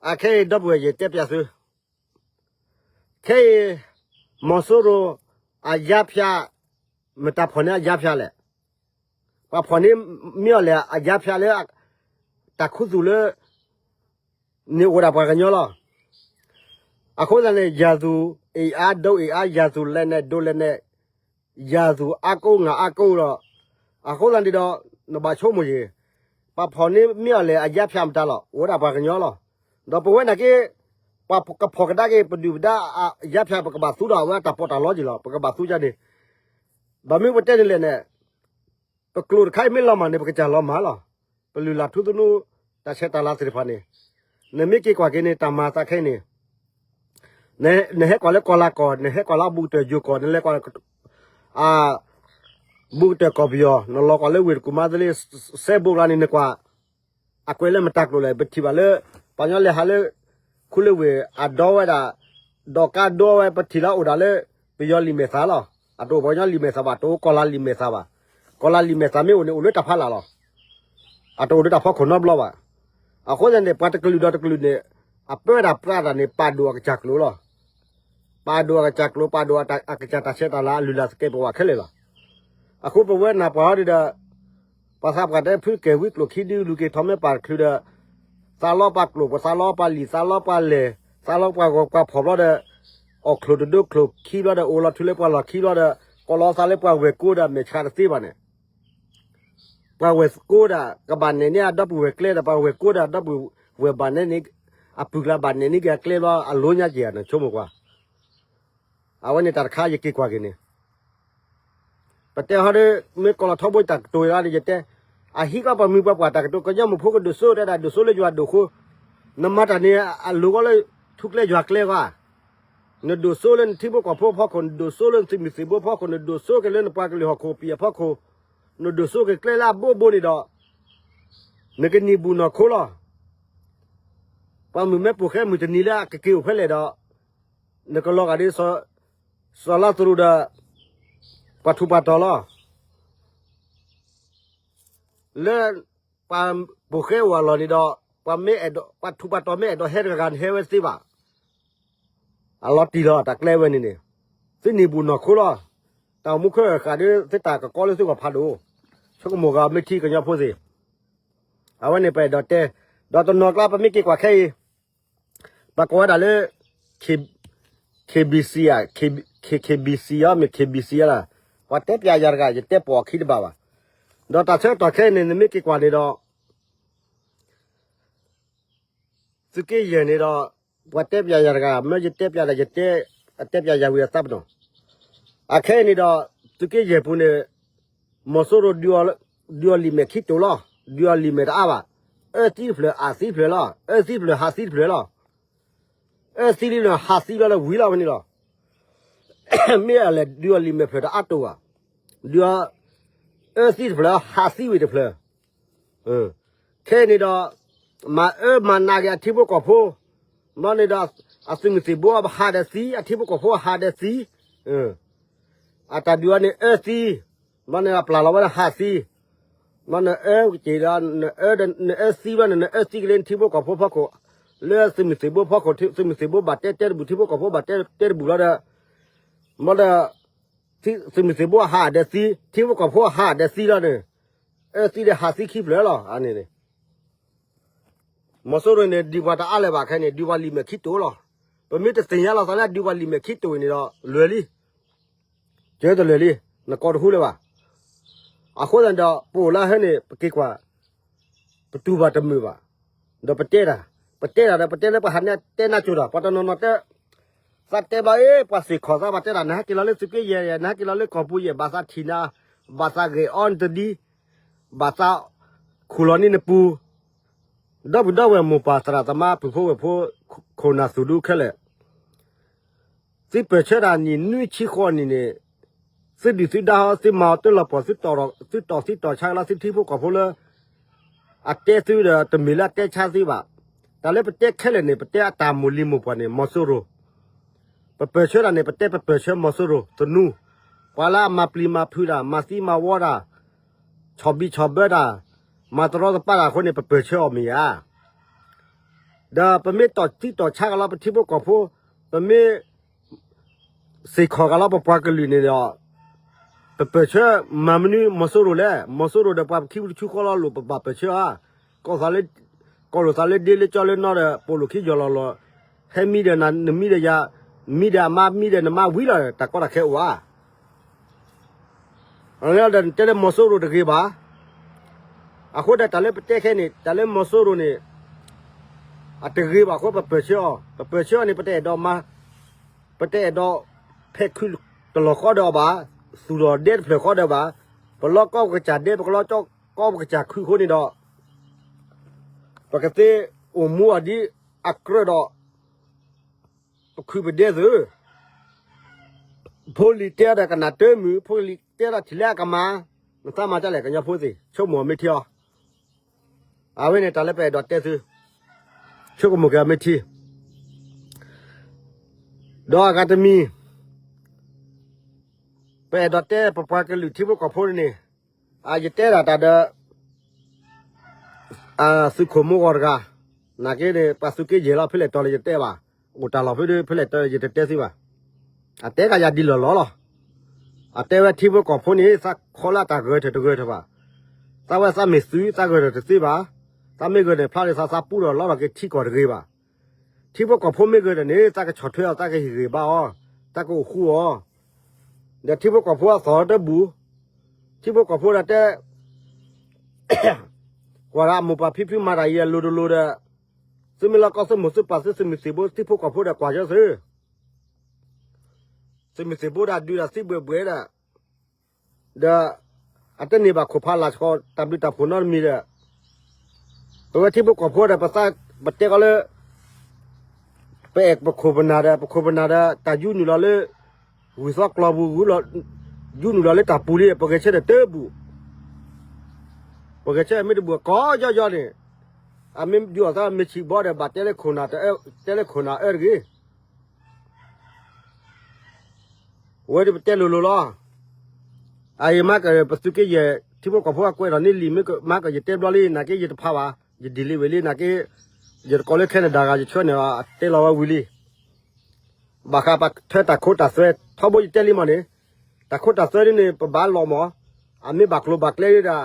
အခဲအံၤ ဒီပုၢ်ဝဲၢ်ယတဲပျးသု, ခဲအံၤ မီၤစိရိၤ အယါဖၠး မတၤဖီၣ်န့ၢ်အယါဖၠးလဲၣ်. ပှၤဖီၣ်န့ၢ်မ့ၢ်အီၤလဲၣ် အယါဖၠးလၢ တၢ်ခူသူၣ်လၢ န့ၣ်အိၣ်ဒၣ်ပှၤကညီလီၤ. အဃိသတးန့ၣ် ရာဇဝင်အင်အား ဒုံးအင်အား ရာဇဝင်လက်နက် ဒုံးလက်နက် ရာဇဝင်အါကိုး ငါးအားကိုးလီၤ. အဃိသတးန့ၣ်ဒီး နဘၣ်ဆိကမိၣ်ယံၤ, ပှၤဖီၣ်န့ၢ်မ့ၢ်အီၤလဲၣ် အယါဖၠးမတၤလီၤ အိၣ်ဝဲဒၣ်ပှၤကညီလီၤ. ဒီးပဝဲနာ်က့ ပှၤကဖီၣ်ကဒါက့ၤ ပဒုၣ်ပဒါ အယါဖၠး ပကဘၣ်သူဒီးအဝဲတၢ်ပီးတၢ်လီက့ၤလီၤ ပကဘၣ်သူကန့ၣ်, ဘၣ်မနုၤပတဲန့ၣ်လဲၣ်န့ၣ် ပကျိာ်တခါအံၤမ့ၢ်လီၤမၢ်န့ၣ် ပကစၢ်လီၤမၢ်လီၤ. ပလုၢ်လၢ်ထူသနူ တၢ်ဆဲးတၢ်လၤသ့ၣ်တဖၣ်န့ၣ် နမ့ၢ်က့ၤကွၢ်က့ၤန့ၣ် တၢ်မၤသးခဲအံၤန့ၣ် နဟဲကွၢ်လၢကီၢ်လၤကီၢ်, နဟဲကွၢ်လၢအဘူးကတၢၢ်ယိၤကီၢ်, နလဲၤကွၢ် အဘူးကတၢၢ်ကီၢ်ပယီၤ, နလီၤကွၢ်လၢဝ့ၢ်တကူၣ်မါသလ့ စဲဘူးကျါန့ၣ် နကွၢ် အကွဲးလၢမတၤကျိာ်လဲၣ်, ပထံၣ်ဘၣ်လၢ ပှၤကညီလဲၤဟးလၢ ခူလၢဝ့ၢ်အဒီဝဲဒၣ်, ဒီးကါဒီဝဲ ပထံၣ်လၢအိၣ်ဒၣ်လၢ ပယီၤလံာ်မဲာ်သၣ်လီၤ. အတအိၣ်ပှၤကညီလံာ်မဲာ်သၣ်ဘၣ်, တအိၣ်ကီၢ်လၤလံာ်မဲာ်သၣ်ဘၣ်. ကီၢ်လၤလံာ်မဲာ်သၣ်မ့ၢ်အိၣ်န့ၣ် အိၣ်လၢတၢ်ဖးလၢ်လီၤ. အတအိၣ်လၢတၢ်ဖီခိၣ်နီတဘျီဘၣ်. အဃိသတးန့ၣ် ပှၤတကလုာ်ဒီးတကလုာ်န့ၣ် အပၢတၢ်ပြးတၢ်န့ၣ် ပာ်ဒိၣ်အကစၢ်ကျိာ်လီၤ. ပာ်ဒိၣ်အကစၢ်ကျိာ်, ပာ်ဒိၣ်အကစၢ်တၢ်ဆဲးတၢ်လၤ အလုၢ်အလၢ်သကဲးပဝးခဲလၢာ်လီၤ. အဃိပဝဲနၢ်ပှၤဟီဒုဒီး ပှၤသးပှၢ်တဲဖုကဲၤဝံကျိာ်ခံဒု လူၤက့ၤထီၣ်မ့ၢ်ပာ်တချုးဒီး သးလီပှၤကျိာ်, ပသးလီပှၤလံာ်, သးလီပှၤလဲၢ်, သးလီပှၤဂီၤပှၤဖီၣ်ဘျီဒီး အီၣ်ချိၣ်တဒိချိၣ်ခံဘျီဒီး အိၣ်လီၤထူလၢပှၤလီၢ်ခံဘျီဒီး ကိးလီၤသးလၢပှၤဝဲၢ်ကိဒီး မဲာ်ဆှးတသ့ဘၣ်န့ၣ် ပှၤဝဲၢ်ကိဒီး ကဘၣ်နဲၣ်န့ၢ်အဒီပုၢ်ဝဲၢ်ကျဲဒီး ပှၤဝဲၢ်ကိဒီး ဒီပုၢ်ဝဲၢ်ဘၣ်နဲၣ်န့ၢ် အပုၢ်ကျါဘၣ်နဲၣ်န့ၢ်က့ၤအကျဲဘျီ အလိညါက့ၤဧါ နဆိကမိၣ်ကွၢ်. အဝဲန့ၣ်တၢ်တခါယက့ၤကွၢ်က့ၤန့ၣ် ပတဲဟီဒီး မ့ၢ်ကိးလီၤထီဘိတၢ်ကတိၤလီၤဒီး ယတဲ, အဟံးကီးပှၤမုၢ်ပှၤပှၢ်တၢ်ကတိၤ ကညီမုၢ်ဖိကဒိၣ်စိတဲဒၣ် ဒိၣ်စိလၢယွၤဒိၣ်ဃိ, နမၤတၢ်န့ၣ် အလိၤကီးလၢ ထူကျဲယွၤကျဲဂီၢ်, နဒိၣ်စိလၢနထံဖိကီၢ်ဖိအဖီခိၣ်, နဒိၣ်စိလၢနသုးမုၢ်သံၣ်ဘိအဖီခိၣ်, နဒိၣ်စိက့ၤလၢနပှၤကလုာ်ဟီၣ်ခိၣ်ပံၤအဖီခိၣ်, နဒိၣ်စိက့ၤကျဲလၢအဘိဘိန့ၣ်ဒီး, နကန့ၢ်ဘူၣ်နီၢ်ခိလီၤ. ပှၤမုၢ်မ့ၢ်ပိာ်ဃဲမုၢ်တနံၤလၢအကက့ၤအိၣ်ဖဲလဲၣ်ဒီး, နကလီၤဂာ်ဒ် စီၤလါသရူးဒီး ပှၤထူးပှၤတီၤလီၤ. လၢပှၤပိာ်ဃဲအိၣ်အလီၢ်န့ၣ်ဒီး, ပှၤမ့ၢ်အဲၣ်ဒိး, ပှၤထူးပှၤတီၤမ့ၢ်အဲၣ်ဒိးဟဲတဂၤဂၤန့ၣ် ဟဲဝဲတသ့ဘၣ်. အလီၤတံၢ်လီၤ တၢ်ကျဲဝဲန့ၣ်န့ၣ်, သုန့ၢ်ဘူၣ်နီၢ်ခိလီၤ. တၢ်အိၣ်မူခဲအံၤဃာ်ဒီး သုတၢ်ကကီလၢသုဂီၢ်ဖးဒိၣ်, ဆိကမိၣ်ဂ့ၤမ့ၢ်ထံကညီဖိသ့ၣ်, အဝဲန့ၣ်ပအဲၣ်ဒိးတဲ, ဒီးတနီၤကျါပမ့ၢ်က့ၤကွၢ်ခဲအံၤ ပှၤကိးဝဲဒၣ်လၢ K-, KBC ဧါ, K-, K-, KBC ဧါ, မ့ၢ် KBC ဧါလီၤ, ပှၤတဲပၠးယၤတဂၤ ယတဲပိာ်အခံတဘၣ်ဘၣ်. ဒီးတၢ်ဆၢကတီၢ်ခဲအံၤန့ၣ် နမ့ၢ်က့ၤကွၢ်န့ၣ်ဒီး သုးက့ယဲၢ်န့ၣ်ဒီး ပှၤတဲပၠးယၤတဂၤ မ့ၢ်ယတဲပၠးဒီး ယတဲ, အတဲပၠးယၤဝံၤအသးပနီၣ်. အခဲအံၤန့ၣ်ဒီး သုးက့ယဲၢ်ပူၤန့ၣ် မီၤစိရိၤ ဒုးအီၤလံာ်မဲာ်ခံတိာ်လီၤ, ဒုးအီၤလံာ်မဲာ်တအါဘၣ်, အၢသံတဖျၢၣ် အၢသံတဖျၢၣ်လီၤ, အၢသံတဖျၢၣ် ဟးသံတဖျၢၣ်လီၤ. အၢသံလံန့ၣ် ဟးသံလီၤလၢဝံၤလီၤဝဲန့ၣ်လီၤ. မ့ၢ်အလဲၤဒုးအီၤလံာ်မဲာ်ဖျၢၣ်တအါတိာ်ဘၣ်, ဒုးအီၤ, အၢသံတဖျၢၣ် ဟးသံဝံၤတဖျၢၣ် ခဲအံၤန့ၣ်ဒီး မၤအၢမၤနးက့ၤအထံဖိကီၢ်ဖိ, ဘျီန့ၣ်ဒီး အသုးမုၢ်သံၣ်ဘိအဟးဒီးသံ, အထံဖိကီၢ်ဖိအဟးဒီးသံ, အတၢ်ဒုးအီၤန့ၣ်အၢသံ, ဘျီန့ၣ်အပျၢ်လီၤဝဲဒၣ်ဟးသံ, ဘျီနအၢက့ၤဒီး နအၢသံဘျီန့ၣ် နအၢသံက့ၤလၢနထံဖိကီၢ်ဖိဖီခိၣ်, လၢသုးမုၢ်သံၣ်ဘိဖီခိၣ်, သုးမုၢ်သံၣ်ဘိဘၣ်တဲတဲတဘူၣ် ထံဖိကီၢ်ဖိဘၣ်တဲတဲတဘူၣ်လီၤဒီး, ဘျီဒီး သုးမုၢ်သံၣ်ဘိအဟးဒီးသံ, ထံဖိကီၢ်ဖိအဟးဒီးသံလီၤန့ၣ်, အၢသံဒီးဟးသံခံဖျၢၣ်လီၤ. အန့ၣ်န့ၣ် မီၤစိရိၤန့ၣ် ဒုးပှၤတအါလၢၤဘၣ်ခဲန့ၣ် ဒုးပှၤလံာ်မဲာ်ခံတိာ်လီၤ. ပမ့ၢ်တသ့ၣ်ညါလီၤသးလၢဒုးပှၤလံာ်မဲာ်ခံတိာ်အံၤန့ၣ်ဒီး လွဲၤလံ, ကၢတလွဲၤလံ, နကိးတဟူလၢၤဘၣ်. အဃိသတးဒီး ပအိၣ်လၢဟဲန့ၣ် ပက့ၤကွၢ် ပတူၢ်ဘၣ်တမုာ်ဘၣ်. ဒီးပတဲတၢ်, ပတဲတၢ်ဒီး ပတဲလၢပှၤဟးနဲတဲနၢ်ကၠိၤဒီး ပှၤတနီၤနီၤတဲ, သးတဲဘၣ်အ့ၣ် ပှၤစ့ၢ်ခီၣ်သး ပှၤတဲတၢ် နဟဲက့ၤလီၤလၢသုးက့ယဲၢ်, နဟဲက့ၤလီၤလၢကီၢ်ပူၤယဲၢ်, ဘၣ်သးထံၣ်နၤ, ဘၣ်သးဂဲၤအီနတဒံ, ဘၣ်သးခူၣ်လီၤန့ၢ်နပူၤ, ဒီပုၢ်ဒီဝဲၢ်မိၢ်ပၢ်သရၣ်သမါ ပုၢ်ဖိဝဲၢ်ဖိ ခိၣ်နၢ်သူၣ်ဒူခဲလၢာ် သုပၢၢ်ဆၢတၢ်နံၣ်နွံဆံဃိးနံၣ်န့ၣ်, သုဒုၣ်သုဒါဟီ သုမၤအီၤတလီၤပှီၢ် သုတီၢ်, သုတီၢ်သံတီၢ်ဆါက့ၤလီၤ သုထံဖိကီၢ်ဖိလၢ အတဲသုဒီး တမ့ၢ်လၢအတဲဆါသုဘၣ်. တၢ်လၢပတဲခဲလၢာ်န့ၣ် ပတဲအတၢ်မိၢ်လံၤမိၢ်ပှၢ်န့ၣ် မီၤစိရိၤ, ပပၢၢ်ဆၢတၢ်န့ၣ် ပတဲပပၢၢ်ဆၢမီၤစိရိၤ သနူ, ပှၤလၢအမၤပျံၤမၤဖုးတၢ် မၤသံမၤဝီတၢ် ဆီၣ်ဘံၣ်ဆီၣ်ဘၢတၢ်, မၤတရီတပါတၢ်အဃိန့ၣ် ပပၢၢ်ဆၢအီၤမ့ၢ်ဧါ. ဒီးပမ့ၢ်တီၢ်သံတီၢ်ဆါက့ၤလီၤ ပထံဖိကီၢ်ဖိ, ပမ့ၢ်စ့ၢ်ခီၣ်က့ၤလီၤ ပပှၤကလုာ်န့ၣ်ဒီး, ပပၢၢ်ဆၢမၤမနုၤမီၤစိရိၤလဲၣ်. မီၤစိရိၤဒီးပှၤခံဘုတဆူဃီလီၤလိာ် ပဘၣ်ပၢၢ်ဆၢဧါ. ကီၢ်သးလၢ, ကီၢ်လိာ်သးလၢဒ့လၢကၠီလၢနီၢ်ဒီး ပိာ်လိာ်ခံယီၤလီၤလီၤ, ဟဲမံဒီးနမံဒီးယၤ, မံဒီးအမါ မံဒီးနမါဝံၤလီၤ တၢ်ကီတၢ်ခဲအိၣ်ဧါ. ဒီးနတဲလၢမီၤစိရိၤတဂ့ၤဘၣ်. အဃိဒီးတၢ်လၢပတဲခဲန့ၣ် တၢ်လၢမီၤစိရိၤန့ၣ် အတဂ့ၤဘၣ်အဃိ ပပၢၢ်ဆၢအီၤ, ပပၢၢ်ဆၢအီၤန့ၣ် ပတအဲၣ်ဒိးမၤ, ပတအဲၣ်ဒိးဖဲးခုးတလီၢ်ဃီဒီးအီၤဘၣ်, သူၣ်ထီၣ်ဒဲတဖျၢၣ်ဃီဒီးဘၣ်, ပလီၢ်ကီၢ်ပကစၢ်ဒဲ ပကလီၢ်ကီၢ်ပကစၢ်ခုးအဃိန့ၣ်ဒီး ပကသ့အိၣ်မူအီၤဒ်အကြၢးဒီး ပခုးပဒဲသု, ဖိလံၤတဲဒီးကနၣ်တၢ်မုာ်, ဖိလံၤတဲဒီးထံၣ်လၢအကမၣ်, နသးမၤဒ်လဲၣ် ကညီဖိသ့ၣ် ဆိကမိၣ်မ့ၢ်ထံအီၤ. အဝဲန့ၣ်တၢ်လၢပအဲၣ်ဒိးတဲသု, ဆိကမိၣ်က့ၤမ့ၢ်ထံ. ဒီးအဂၤတမံၤ ပအဲၣ်ဒိးတဲပပှၤကလုာ်ထံဖိကီၢ်ဖိန့ၣ်, ယတဲဒၣ်တၢ်ဒီး သုးခိၣ်မူဂီၤတဂၤ, နာ်က့န့ၣ် ပှၤသုးက့ယဲၢ်လီၤ ဖဲလဲၣ်တီၤလၢယတဲဘၣ်, အိၣ်တၢ်လီၢ်ဖဲဒီး ဖဲလဲၣ်တီၤလၢယတတဲသ့ဘၣ်. အတဲကယၤဒ်လီၢ်လီၢ်လီၤ. အတဲဝဲထံဖိကီၢ်ဖိန့ၣ် သးခီလၢအတၢ်ဂၢၢ်ထၢၣ်တဂၢၢ်ထၢၣ်ဘၣ်. သးဝဲသးမ့ၢ်သုး သးဂၢၢ်ထၢၣ်တသ့ဘၣ်. သးမ့ၢ်ဂၢၢ်န့ၣ် ဖျါလၢသးသးပူထီၣ်လီထီၣ်က့ၤထံကီၢ်တဂ့ၤဘၣ်. ထံဖိကီၢ်ဖိမ့ၢ်ဂ့ၤဒီးန့ၣ် သးကဆီၣ်ထွဲအီၤ, သးကဟ့ၣ်ဂံၢ်ဘါအီၤ, သးကအိၣ်ဃူအီၤ, ဒီးထံဖိကီၢ်ဖိအသီၣ်တဘူၣ်, ထံဖိကီၢ်ဖိဒၣ်တဲ ကွၢ်ဒီးအမိၢ်ပၢ်ဖံဖုမၤတၢ်အံၤအလိၤတလိၤဒီး, သုမ့ၢ်လီၤကီသုမိၢ်သုပၢ်သုသုးမုၢ်သံၣ်ဘိ ထံဖိကီၢ်ဖိဒီးကွၢ်က့ၤသု, သုးမုၢ်သံၣ်ဘိဒၣ်ဒုးဒီးသံဘှဲးဘှဲးဒီး, ဒီး အတန့ၢ်ဘၣ်ခိၣ်ဖးလာ်ဆှီ တၢ်ဘျုးတၢ်ဖှိၣ်နီတမံၤဒီး, ပဝဲထံဖိကီၢ်ဖိဒီး ပသးပတဲကီးလၢ ပအဲၣ်ပခိၣ်ပနၢ်ဒီး ပခိၣ်ပနၢ်ဒီး တၢ်ယူနုာ်လီၤလၢ ဝံၤသီကျီပူၤ, ယူနုာ်လီၤလၢတၢ်ပူၤလံ, ပဂဲၤဆၢထၢၣ်တဘူၣ်, ပဂဲၤဆၢထၢၣ်မ့ၢ်တဘူၣ် ကိးယီယီန့ၣ်, အမ့ၢ်ဒုးအီၣ်သးမ့ၢ်ဆံးဘီဒီး ဘၣ်တဲလၢခိၣ်နၢ်, တဲလၢခိၣ်နၢ်အၢတဂ့ၤ ဝဲဒၣ်ပတဲလိၤလိၤလီၤ. အအံၤမၤက ပသုးက့ယဲၢ် ထံဖိကီၢ်ဖိအကွဲးထီၣ်န့ၢ်လံာ်မ့ၢ်ကမၤက ယတဲဘျီလံ နာ်က့ယတဖးဘၣ်, ယဒ်လံဝဲလံ နာ်က့ ယတကိးလၢ Canada ဂၤ ယဆှၢန့ၢ်အီၤ တဲလီၤဝဲဝံၤလံ. ဘၣ်ဃးပထၢတၢ်ခိတၢ်သွဲ ထီဘိယတဲလံမးန့ၣ်, တၢ်ခိတၢ်သွဲဒ်န့ၣ် ပဘၣ်လီၤမး, အမ့ၢ်ဘၣ်ကျိၤဘၣ်ကျဲဒၣ်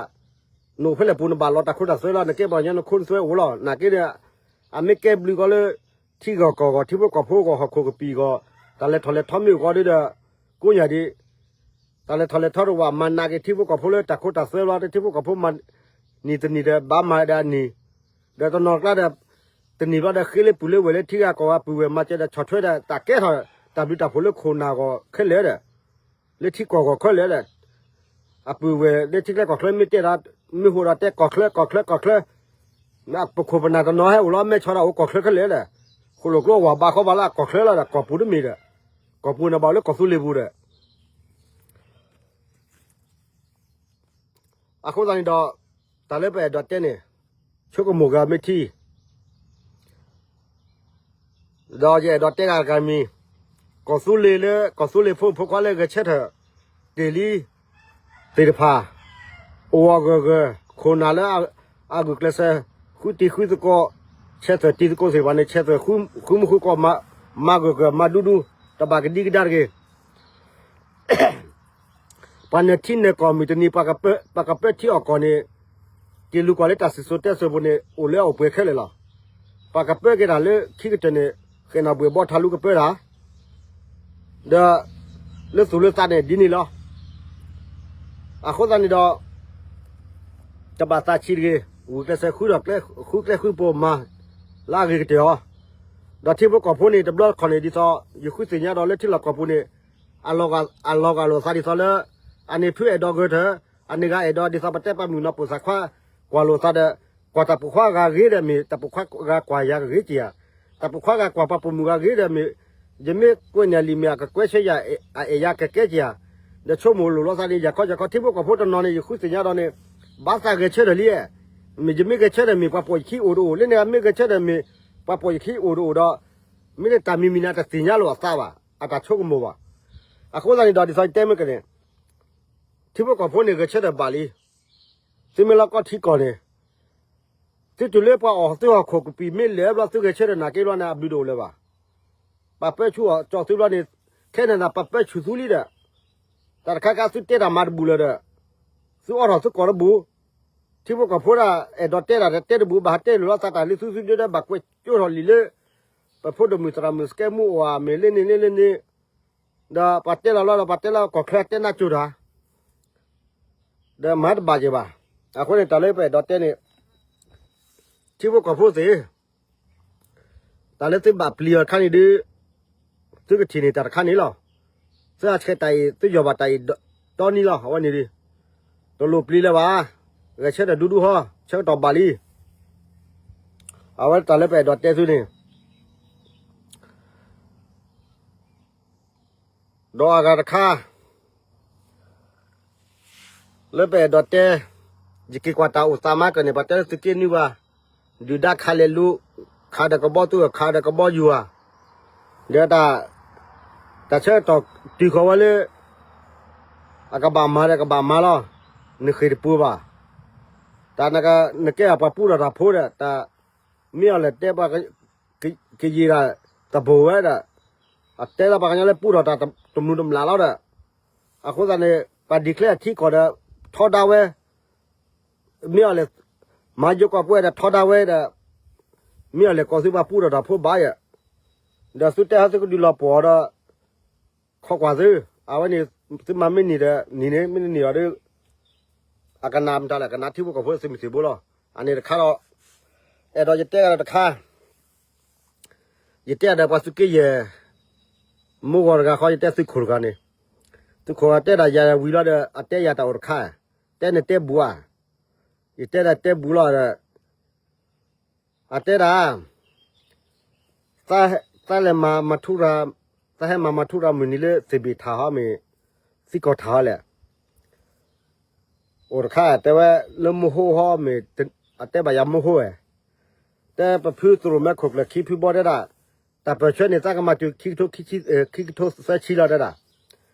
နအိၣ်ဖဲလဲၣ်ပူၤနဘၣ်လီၤတၢ်ခိတၢ်သွဲလီၤ, နကဲပှၤကညီနခိနသွဲအိၣ်လီၤ, နာ်က့ဒီး အမ့ၢ်ကဲဘျုးကီးလၢ ထံဂီၢ်ကီၢ်ဂီၢ် ထံဖိကီၢ်ဖိဂီၢ် ဟီၣ်ခိၣ်ကပံာ်ဂီၢ် တၢ်လဲၤထီၣ်လဲၤထီမ့ၢ်အိၣ်ကီးဒ်ဒီး ကိးညါဒ် တၢ်လဲၤထီၣ်လဲၤထီတဝၢ် မၤနာ်က့ၤထံဖိကီၢ်ဖိလၢတၢ်ခိတၢ်သွဲလီၤ, ထံဖိကီၢ်ဖိမၤနံၤတနံၤဒီး ဘၣ်မၤဒီးအနံၤ, ဒီးတနီၤကျါဒီး တနံၤဘျီဒီး ဃ့လၢပူၤလၢဝဲၢ်လၢထံဂၤကီၢ်ဂၤ ပုၢ်ဝဲၢ်မၤစၢၤဒီးဆီၣ်ထွဲဒီး တၢ်ကဲထီၣ်တၢ်ဘျုးတၢ်ဖှိၣ်လၢခိၣ်နၢ်ဂီၢ်ခဲလၢာ်ဒီး လၢထံကီၢ်ဂီၢ်ခဲလၢာ်ဒီး အပုၢ်ဝဲၢ်လၢထံချၢကီၢ်ချၢမ့ၢ်တဲဒီး မ့ၢ်ဟူးဒီးတဲကီၢ်ချၢ ကီၢ်ချၢ ကီၢ်ချၢ, ပခိၣ်ပနၢ်တနီၤဟဲအိၣ်လီၤ မဲဆီဒီးအိၣ်ကီၢ်ချၢခဲလၢာ်ဒီး ဃိၣ်လိာ်ကျိဝၤဘါဃီဘၣ်လၢအကီၢ်ချၢလီၤဒီး ကီၢ်ပူၤတမ့ၢ်ဒီး ကီၢ်ပူၤန့ၣ်ဘၣ်လၢကီၢ်သူလ့ၤပူၤဒီး အဃိသတးန့ၣ်ဒီး တၢ်လၢပအဲၣ်ဒိးတဲန့ၣ် ဆိကမိၣ်ဂ့ၤမ့ၢ်ထံ ဒီးယအဲၣ်ဒိးတဲဂၤတဂၤမံၤ, ကီၢ်သူလ့ၤလၢ ကီၢ်သူလ့ၤဖိမုၣ်ဖိခွါလၢဂဲၤဆၢထၢၣ် တ့ၢ်လံ သ့ၣ်တဖၣ် အိၣ်အဂၢၢ်ဂၢၢ် ခိၣ်နၢ်လၢအဂုာ်ကျဲးစၢး ဃုတံၤဃုသကိး ဆဲးသွဲၣ်တံၤသကိးသ့ၣ်တဖၣ်န့ၣ် ဆဲးသွဲၣ်ဃုမုၢ်ဃုကီၢ် မၤဂၢၢ်ဂၢၢ် မၤဒူဒူ တဘၣ်ကဒံကဒါတဂ့ၤ ပှၤနၢၤထံနၢၤကီၢ်မုၢ်တနံၤ ပှၤကပၢထံအီၣ်ကီၢ်န့ၣ် က့ၤလူၤကွၢ်လၢတၢ်စံၣ်စိၤတဲစိၤပူၤန့ၣ် အိၣ်လၢအအိၣ်ပှဲၤခဲလၢာ်လီၤ. ပှၤကပၢက့ၤတၢ်လၢခံကတၢၢ်န့ၣ် ဃဲၣ်နီၣ်ဘှဲၣ်ဘီထးလူကပၢတၢ် ဒီး လၢသူၣ်လၢသးန့ၣ်ဒ်န့ၣ်လီၤ. အဃိသတးန့ၣ်ဒီး တဘၣ်သးဆံးတဂ့ၤ, ဂုာ်ကျဲးစၢးဃုဒီး ဃုကျဲဃုပိာ်မၤ လၢအဂ့ၤကတၢၢ်အီၤ, ဒီးထံဖိကီၢ်ဖိန့ၣ် တဘျီတခီၣ်န့ၣ် ဒ်သိး ယဃုသ့ၣ်ညါဒီးလၢထံလီၢ်ကီၢ်ပူၤန့ၣ် အလီၤဂာ်လိာ်သးဒ်သိးလၢ အန့ၣ်ဖုအဲၣ်ဒိးဂဲၤထၢၣ်, အန့ၣ်ဂၤအဲၣ်ဒိးဒ်သိးပတဲပှၤမုၣ်ကနီၤပိာ်သးခွါ ကွၢ်လိာ်သးဒီး ကွၢ်တၢ်ပိာ်ခွါဂၤဂ့ၤဒီးမ့ၢ် တၢ်ပိာ်ခွါဂၤကွၢ်ယၤဂ့ၤက့ၤယၤ, တၢ်ပိာ်ခွါဂၤကွၢ်ပှၤပိာ်မုၣ်ဂၤဂ့ၤဒီးမ့ၢ် ယမ့ၢ်ကွဲးန့ၢ်လံာ်မ့ၢ်အကကွဲးဆၢယၤ အအဲၣ်ယၤကကဲက့ၤယၤ, ဒီးဆိကမိၣ်လိာ်လိာ်သးန့ၣ် ယၤခီယၤခီ ထံဖိကီၢ်ဖိတနီၤန့ၣ် ယဃုသ့ၣ်ညါဒီးန့ၣ် ဘၣ်သးဂဲၤဆၢထၢၣ်လံ, မ့ၢ်ယမ့ၢ်ဂဲၤဆၢထၢၣ်မ့ၢ်ပှၤပိာ်ယခံအိၣ်တအိၣ် လၢန့ၣ်မ့ၢ်ဂဲၤဆၢထၢၣ်မ့ၢ် ပှၤပိာ်ယခံအိၣ်တအိၣ်ဒီး မ့ၢ်လၢတၢ်မံၤမံၤန့ၣ် တသ့ၣ်ညါလိာ်အသးဘၣ် အတၢ်ဆိကမိၣ်ဘၣ်. အဃိသတးန့ၣ်ဒီး ဒ်သိးယတဲမ့ၢ်ကန့ၣ် ထံဖိကီၢ်ဖိန့ၣ် ဂဲၤဆၢထၢၣ်ဘၣ်လံ. သုမ့ၢ်လီၤကီထံကီၢ်န့ၣ် သုတုၤလၢပှၤအီၣ်သုဟီၣ်ခိၣ်ကပံာ်မ့ၢ်လဲၤဘျီ သုဂဲၤဆၢထၢၣ်နာ်က့ဘျီန့ၣ် အဘျုးတအိၣ်လၢၤဘၣ်. ပှၤပၢဆူၣ်အီၤကၠီသုဘျီန့ၣ် ခဲန့ၣ်နၤ ပှၤပၢဆူၣ်သုလံဒီး တၢ်တခါခါသုတဲတၢ်မၤတဘူၣ်လၢၤဒီး သုအီထီၣ်သုကီၢ်တဘူၣ်. ထံဖိကီၢ်ဖိဒၣ်အဲၣ်ဒိးတဲတၢ်ဒီးတဲတဘူၣ် ဘၣ်ဟးတဲလိာ်လီၤသးတၢ်လၢသုသုဒၢဒီး ဘၣ်ကွဲးကၠိထီၣ်လံာ်လၢ ပဖိဒိၣ်မုၣ်သရၣ်မုၣ်စကဲမူအိၣ်ဧါ မ့ၢ်လၢန့ၣ်လၢလၢန့ၣ် ဒီးပှၤတဲလီၤလီၤဒီး ပှၤတဲလီၤကီၢ်ချၢတဲနၢ်ကၠိတၢ် ဒီးမၤတဘၣ်က့ၤဘၣ်. အဃိန့ၣ် တၢ်လၢပအဲၣ်ဒိးတဲန့ၣ် ထံဖိကီၢ်ဖိသ့ၣ် တၢ်လၢသုဘၣ်ပျံၤအီၤတခါန့ၣ်ဒုး သုကထံၣ်န့ၢ်တၢ်တခါန့ၣ်လီၤ. သုအဆဲးတၢ်အံၤ သုယီၢ်ဘၣ်တၢ်အံၤ ဒီနံၤလီၤ. အဝဲန့ၣ်ဒုး တလိၣ်ပျံၤလၢၤဘၣ်. ဂဲၤဆၢထၢၣ်ဒူဒူဟီ ဆၢကတီၢ်ဘၣ်လံ. အဝဲတၢ်လၢပအဲၣ်ဒိးတဲသုန့ၣ် ဒီးအဂၤတခါ လၢပအဲၣ်ဒိးတဲ ယက့ၤကွၢ်တၢ်အိၣ်သးမၤကၢၢ်န့ၣ် ပှၤတဲလၢသုးက့နွံဘၣ် ဒုၣ်ဒါခးလဲၤလူၤ ခးဒီးကဘီသူၣ် ခးဒီးကဘီယူၤဧါ. ဒီးတၢ် တၢ်ဆၢကတီၢ်တုၤဃီၤဝဲလၢ အကဘၣ်မၤဒီးကဘၣ်မၤလီၤ. နဃ့ၢ်တပူၤဘၣ်. တၢ်နကဲအပှၤပူထီၣ်တၢ်ဖိဒီး တၢ်မ့ၢ်အီၤလဲၣ်တဲပှၤ ကယံာ်ဒၣ်တဘိဝဲဒီး အတဲလီၤပှၤကညီလၢပူထီၣ်တၢ်တမုာ်တမျၢ်လီၤဒီး အဃိသတးန့ၣ် ပှၤ declare အထံကီၢ်ဒီး ထီဒါဝဲ မ့ၢ်အီၤလဲၣ် မၤယိၤကီၢ်ပှဲၤဒီးထီဒါဝဲဒီး မ့ၢ်အီၤလဲၣ် ကီၢ်သူပှၤပူထီၣ်တၢ်ဖိဘၣ်ယဲၢ် ဒီးသုတဲဟီသုကဒုးလီၤပှီၤဒီး ခိးကွၢ်သု, အဝဲန့ၣ် သုမၤမ့ၢ်နံၤဒီး နံၤန့ၣ်မ့ၢ်တနံၤအီၤဒီး အကနၣ်မတၤလဲၣ် ကနၣ်ထံဖိကီၢ်ဖိသုးမုၢ်သံၣ်ဘိလီၤ. အန့ၣ်တခါဒီး အဲၣ်ဒိးယတဲဂၤဒီးတခါ, ယတဲဒီးပှၤသုးက့ယဲၢ် မိၢ်ဂီၤတဂၤဃီ ယတဲသုးခိၣ်တဂၤန့ၣ်, သုးခိၣ်အတဲဒၣ်ယၤဝံၤလီၤဒီး အတဲယၤတၢ်အိၣ်တခါ, တဲနတဲဘူးဧါ, ယတဲဒၣ်တဲဘူးလီၤဒီး အတဲဒၣ် သးလဲၤမၤမၤထူရၤ, သးဟဲမၤမၤထူရၤမုၢ်နံၤလၢသ့ၣ်ဘ့ၣ်ထၣ်ဟီမ့ၢ် သံကီၢ်ထၣ်ဟီလဲၣ်. အိၣ်တခါ တဲဝဲလၢမိၢ်ဟိဟီမ့ၢ် အတဲဘၣ်ယၤမိၢ်ဟိဝဲ, တဲပဖုသရိၣ်မဲခိၣ်ကျၢၢ်ခံဖုဘီတဲဒၣ်, တၢ်ပၢၢ်ဆၢန့ၣ် သးကမၤတုၤ ခံကထိသၢဆံလီၤတဲဒၣ်,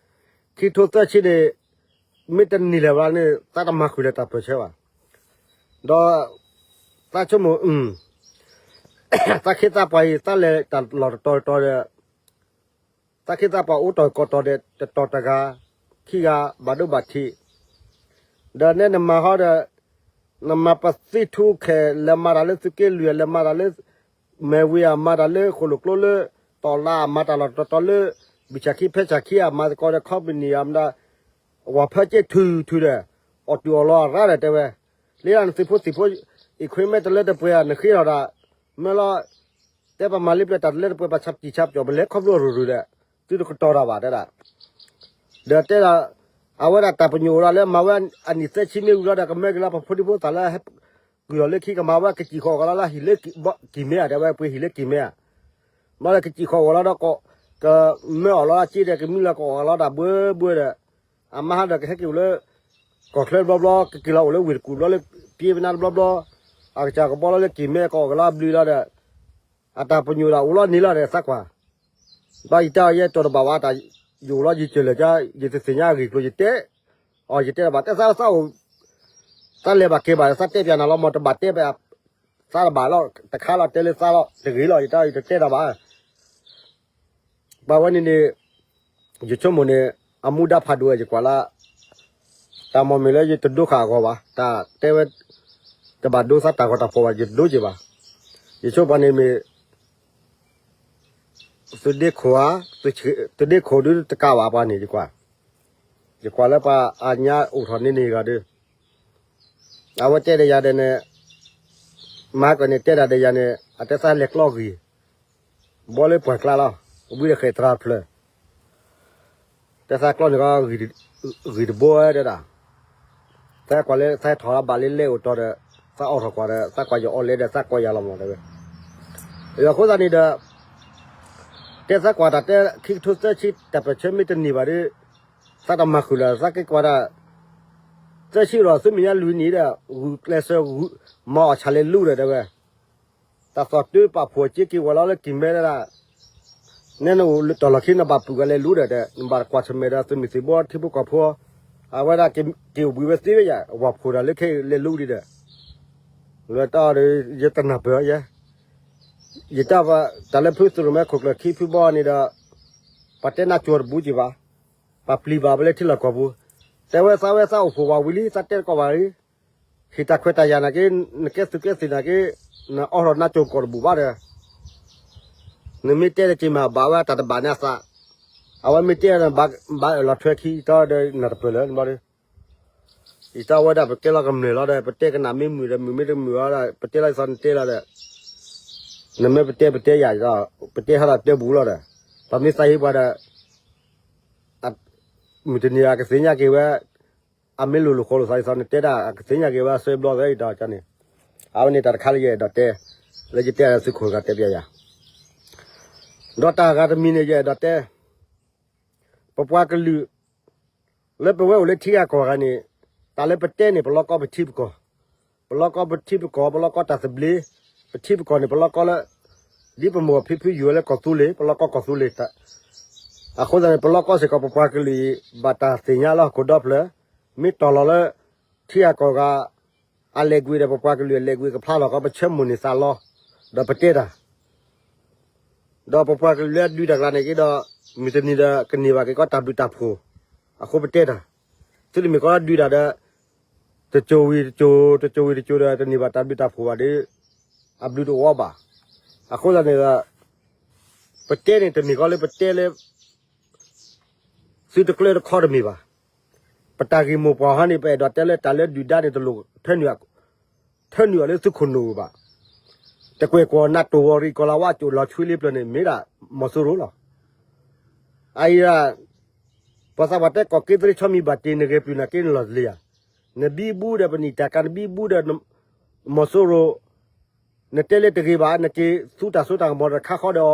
ခံကထိသၢဆံန့ၣ် မ့ၢ်တနံၤလဲၣ်ဘၣ်န့ၣ် သးတမၤဃုာ်လၢၤတၢ်ပၢၢ်ဆၢဘၣ်. ဒီး သးဆိကမိၣ် သးခ့သးပှၤအံၤ သးလဲၤတၢ်လီၢ်တတီၤတတီၤဒီး သးခ့သးပှၤအိၣ်တီၢ်ကီၢ်တီၢ်ဒီး တတီၤတဂၤ ခံဂၤ ဘၣ်ဒိဘၣ်ထံး, ဒီးနဲနမၤဟီဒီး နမၤပသံထူခဲ လဲၤမၤတၢ်လၢသုးက့လွံၢ် လဲၤမၤတၢ်လၢ မဲၢ်ဝ့ၤ အမၤတၢ်လၢဃိၣ်လိာ်ကျိလၢ တီၢ်လါ အမၤတၢ်လီၢ်တတီၤတီၤလၢ ဘုၣ်ဆၣ်ခံဖဲဆၣ်ခံ အမၤသကိးဒီး ခီပနံၣ် အမတၤ ဝၤဖၢက့ၢ်ထုးထုးဒီး အီၣ်တုၤအီၣ်လီၤအရါဒီးတဲဝဲ, လၢနသုးဖိသံၣ်ဖိ equipment တလၢတပှဲၤ နဃ့ထီၣ်ဒၣ် မၢလီၤ တဲပမၤလၢပျၢၤတၢ်တလၢတပှဲၤ ပဆးတံၢ်ဆးပျီၣ် ပလဲၤခီဖျိရူၤရူၤဒီး သုတကတီၤတၢ်ဘၣ်တဲဒၣ်, ဒီးတဲဒၣ် အဝဲဒၣ်တၢ်ပညိၣ်အိၣ်ဒၣ်လၢမၤဝဲအနံၣ်သၢဆံမ့ၢ်ဝံၤလီၤဒီး ကမၢက့ၤလီၤပဖိဒံဖိသၣ်လၢ ဟဲကွံာ်အီၤလၢခံ ကမၤဝဲကစံၣ်ဃီအီၣ်ဂီၤလီၤလၢဟံၣ်လၢကံၤမဲဧါ တဲဝဲပှ့ၤဟံၣ်လၢကံၤမဲဧါ, မ့ၢ်လၢကစံၣ်ဃီအီၣ်ဂီၤလီၤဒီး ကမၢအီၣ်လီၤလၢက့ဒီး ကမံလီၤကအီၣ်ဂီၤလီၤဒၣ်ဘှၢဘှၢဒီး အမါဟးဒီးကဟဲက့ၤအိၣ်လၢ ကီၢ်ချၢဘျီဘျီ ကက့ၤလီၤအိၣ်လၢဝ့ၢ်တကူၣ်ဘျီလၢ ပျ့ပနါတဘျီဘျီ အကစၢ်ကဘီလီၤလၢကံၤမဲ ကအီၣ်ဂီၤလီၤဘျုးလီၤဒီး အတၢ်ပညိၣ်ဒၣ်အိၣ်လီၤန့ၣ်လီၤဒီး သးကွၢ် ဘၣ်ယတဲအီၤ ယဲတီၤတဘၣ်ဝဲတၢ် ယအိၣ်လီၤယံာ်စၢၤလၢာ်ကါ ယတသ့ၣ်ညါအဂ့ၢ်ကျိၤ ယတဲအီၤ ယတဲတဘၣ် တဲသးသးအိၣ် သးလဲၤဘၣ်က့ၤဘၣ် သးတဲပၠးနၤလီၤ မ့ၢ်တဘၣ်တဲပၠး သးတဘၣ်လီၤ တခါလီၤ တဲလၢသးလီၤ တဂ့ၤလီၤ ယတဲ ယတတဲတၢ်ဘၣ် ပှၤဝဲန့ၣ်န့ၣ် ယဆိကမိၣ်န့ၣ် အမူဒါဖးဒိၣ်ဝဲ ယကွၢ်လၢ တၢ်မ့ၢ်မ့ၢ်လၢယတဒိဃာ်အဂီၢ်ဘၣ် တၢ်တဲဝဲ တဘၣ်ဒိသးတၢ်ဂီၤတၢ်ဖီၣ်ဘၣ် ယတဒိက့ၤဘၣ် ယဆိပှၤန့ၣ်မ့ၢ် သုးဒ့ခိၣ်ဧါ, သုးဒ့ခိၣ်ဒုတကးဘၣ်ပှၤန့ၣ် ယကွၢ်, ယကွၢ်လၢပှၤအညါအိၣ်ထီၣ်န့ၢ်န့ၢ်ဂၤဒီး အဝဲတဲဒီးယၤဒီးန့ၣ် မၤကွၢ်န့ၣ်တဲဒၣ်ဒီးယၤန့ၣ် အတဲသးလဲၤကျီဂံၢ် ဘီလၢပှၢ်ကျါလီၤ, ဝံၤဒီးဃဲၣ်သရၣ်ဖျၢၣ် တဲသးကျီန့ၣ်ကီ ဂံၢ်တဘိဝဲတဲဒၣ်, သးကွၢ်လၢသးထီၣ်ဘၣ်လၢလဲအိၣ်တီဒီး သးအိးထီၣ်ကွၢ်ဒီး သးကွၢ်ယအီလဲဒီး သးကွၢ်ယၤလီၤမးတဲဝဲ, အဃိသတးန့ၣ်ဒီး တဲသးကွၢ်တၢ်တဲ ခံကထိသၢဆံ တၢ်ပၢၢ်ဆၢမ့ၢ်တန့ၢ်ဘၣ်ဒီး သးတမၤဃုာ်လၢၤ သးက့ၤကွၢ်တၢ် သၢဆံဒီး သုမ့ၢ်ညါလွံၢ်နံၣ်ဒီး ဂုာ်ကျဲးစၢး မၤအီၣ်ဆၣ်လဲၤလူဒီးတဲဝဲ တၢ်သီၣ်တၢ်ပာ်ဖှိၣ်က့ၤက့ၤဝဲလီၤလၢကံၤမဲဒၣ်, နဲနအိၣ်လၢတီၢ်လီၢ်ခံ နဘၣ်ပုၢ်ကလဲၤလူဒီး နဘၣ်ကွၢ်ဆၢၣ်မဲာ်ဒီးသုးမုၢ်သံၣ်ဘိထံဖိကီၢ်ဖိ, အဝဲဒၣ်က့ၤအိၣ်ဘှံးဝဲသ့ဝဲယၤ ဝၤဖှိၣ်ဒီးလၢခဲအံၤလဲၤလူဒံးဒီး, လၢတၢ်ဒီး ယတနၢ်ပၢၢ်ယဲ, ယတၢ်ပှၤ တၢ်လၢဖုသရိၣ်မဲခိၣ်ကျၢၢ်ခံဖုဘီန့ၣ်ဒီး, ပှၤတဲနၢ်ကၠိတဘူးက့ၤဘၣ်, ပှၤပျံၤဘၣ်ပလၢထံလီၢ်ကီၢ်ပူၤ, တဲဝဲသးဝဲသးအိၣ်ဖှိၣ်ဝးဝံၤလံ သးတဲတကီၢ်ဘၣ်လံ ဟ့ၣ်တၢ်ခွဲးတၢ်ယာ်နာ်က့, နကဲသုးကဲသ့ၣ်နာ်က့, နအိးထီၣ်နါကၠိကီၢ်တဘူၣ်ဘၣ်ဒီး, နမ့ၢ်တဲတက့ၤမးဘၣ်ဝဲတၢ်တဘၣ်န့ၣ်အသး, အဝဲမ့ၢ်တဲဒီးဘၣ်အၢၣ်လီၤထွဲခံ တၢ်ဒီးနၢ်တပၢၢ်လၢနဘျီဒီး, ယတၢ်ဝဲဒၣ်ပကဲလီၤကမျၢၢ်လီၤဒီး ပတဲကနၣ်မ့ၢ်မုာ်ဒီးမုာ်မ့ၢ်တမုာ်ဒီး ပတဲလီၤယသးနတဲလီၤဒီး, နမ့ၢ်ပတဲပတဲယၤဒီး, ပတဲဟဲလီၤတၢ်တဘူးလီၤဒီး, ပမ့ၢ်သးဟ့ပှၤဒီး မုၢ်တနံၤအကသ့ၣ်ညါက့ၤဝဲ, အမ့ၢ်လိၣ်လိၣ်ဃီလိာ်သးဒ်သိးနတဲဒၣ် အကသ့ၣ်ညါက့ၤဝဲအဆၢဘျီသၢအံၤဒီးန့ၣ်, အဝဲန့ၣ်တၢ်တခါလၢယအဲၣ်ဒိးတဲ, လၢယတဲအသုးခိၣ်တဂၤတဲပျးယၤ, ဒီးတၢ်ဂၤတမံၤန့ၣ် ယအဲၣ်ဒိးတဲ, ပပှၤကလုာ်, လၢပဝဲအိၣ်လၢထံဂၤကီၢ်ဂၤန့ၣ်, တၢ်လၢပတဲန့ၣ် ပလီၢ်ကီပထံပကီၢ်, ပလီၢ်ကီပထံပကီၢ် ပလီၢ်ကီတၢ်သဘျ့, ပထံပကီၢ်န့ၣ် ပလီၢ်ကီလၢ ဒ်ပမိၢ်ဖံဖုယိၤဝဲလၢကီၢ်သူလ့ၤ ပလီၢ်ကီကီၢ်သူလ့ၤ, အဃိသတးန့ၣ် ပလီၢ်ကီစ့ၢ်ကီး ပပှၤကလုာ်အံၤ ဘၣ်တၢ်သ့ၣ်ညါလၢဟီၣ်ခိၣ်ဒီဖျၢၣ်, မ့ၢ်တီၢ်လီၤလၢ ထံဂၤကီၢ်ဂၤ အလဲၤကွံာ်ဒီး ပပှၤကလုာ်အလဲၤကွံာ်ကဖျါလီၤကီး ပဆၢမိၢ်န့ၢ်သးလီ, ဒီးပတဲတၢ် ဒီးပပှၤကလုာ်လၢအဒုးတၢ်ကျါန့ၣ်က့ဒီး မုၢ်တနံၤဒီးကန့ၢ်ဘၣ်က့ၤကီးတၢ်ဘျုးတၢ်ဖှိၣ်, အဃိပတဲတၢ်, သုတမ့ၢ်ကီးဒုးတၢ်ဒီး တစိၤဝံၤတစိၤ တစိၤဝံၤတစိၤဒီး တန့ၢ်ဘၣ်တၢ်ဘျုးတၢ်ဖှိၣ်ဘၣ်ဒီး အဘျုးတအိၣ်ဘၣ်. အဃိသတးန့ၣ်ဒီး ပတဲန့ၣ်တမ့ၢ်ဃီလၢပတဲလၢ သုတကျၢတခီတမ့ၢ်ဘၣ်. ပတၢ်ဂ့ၢ်မိၢ်ပှၢ်ဟီန့ၣ် ပအဲၣ်ဒိးတဲလၢတၢ်လၢဒုၣ်ဒါန့ၣ်တလိၣ် ထၢနုာ်အီၤလၢသုခိၣ်နူာ်ဘၣ်. တကွဲၢ်ကွီၢ်နးတိၢ်ဝီၤရံၣ်ကီၢ်လၤဝါကၠိၣ်လီၤဆွ့လ့ပျၢၤန့ၣ် မ့ၢ်ဒၣ်မီၤစိရိၤလီၤ. အအံၤဒၣ် ပှၤသးပှၢ်တဲကီၢ်က့သရ့ဆီမံၤဘၣ်တ့ၢ် နဂဲၤပျုၢ်နာ်က့နလီၢ်လံၤဧါ. နဘံဘူဒီးပနံၣ်တၢ်ကၤ နဘံဘူဒီး မီၤစိရိၤ နတဲလၢတဂ့ၤဘၣ် နက့ၤသူတၢ်စိတၢ်ကမီၤဒီးခါဃီဒီး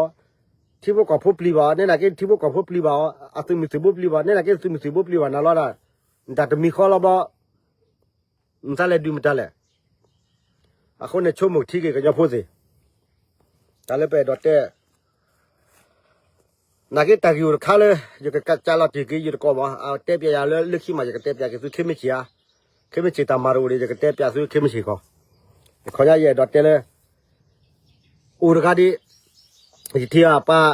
အီၤ, ထံဖိကီၢ်ဖိပျံၤဘၣ်အီၤ, နဲနာ်က့ထံဖိကီၢ်ဖိပျံၤဘၣ်အီၤ, အသုးမုၢ်သံၣ်ဘိပျံၤဘၣ်, နဲနာ်က့သုးမုၢ်သံၣ်ဘိပျံၤဘၣ်နၤလီၤဒၣ်, နတၢ်တမံၤဃီလီၤဘျီ, နတၢ်လဲၤဒုးမတၤလဲၣ်. အဃိန့ၣ်ဆိကမိၣ်ထံက့ၤကညီဖိသ့ၣ်, တၢ်လၢပအဲၣ်ဒိးတဲ နာ်က့တၢ်ဂ့ၢ်အိၣ်တခါလၢ ယကကးလီၤတ့ၢ်က့ၤယတကိးမး, အတဲပျးယၤလၢလၢခံမး ယကတဲပျးက့ၤသုခ့မ့ၢ်ဆ့ၣ်ဧါ, ခ့မ့ၢ်ဆ့ၣ်တၢ်မၤတအိၣ်ဒီး ယကတဲပျးသုခ့မ့ၢ်ဆ့ၣ်ခီ, ယခီညါယအဲၣ်ဒိးတဲလၢ အိၣ်တဂၤဒံး, ယထံၣ်အပှၤ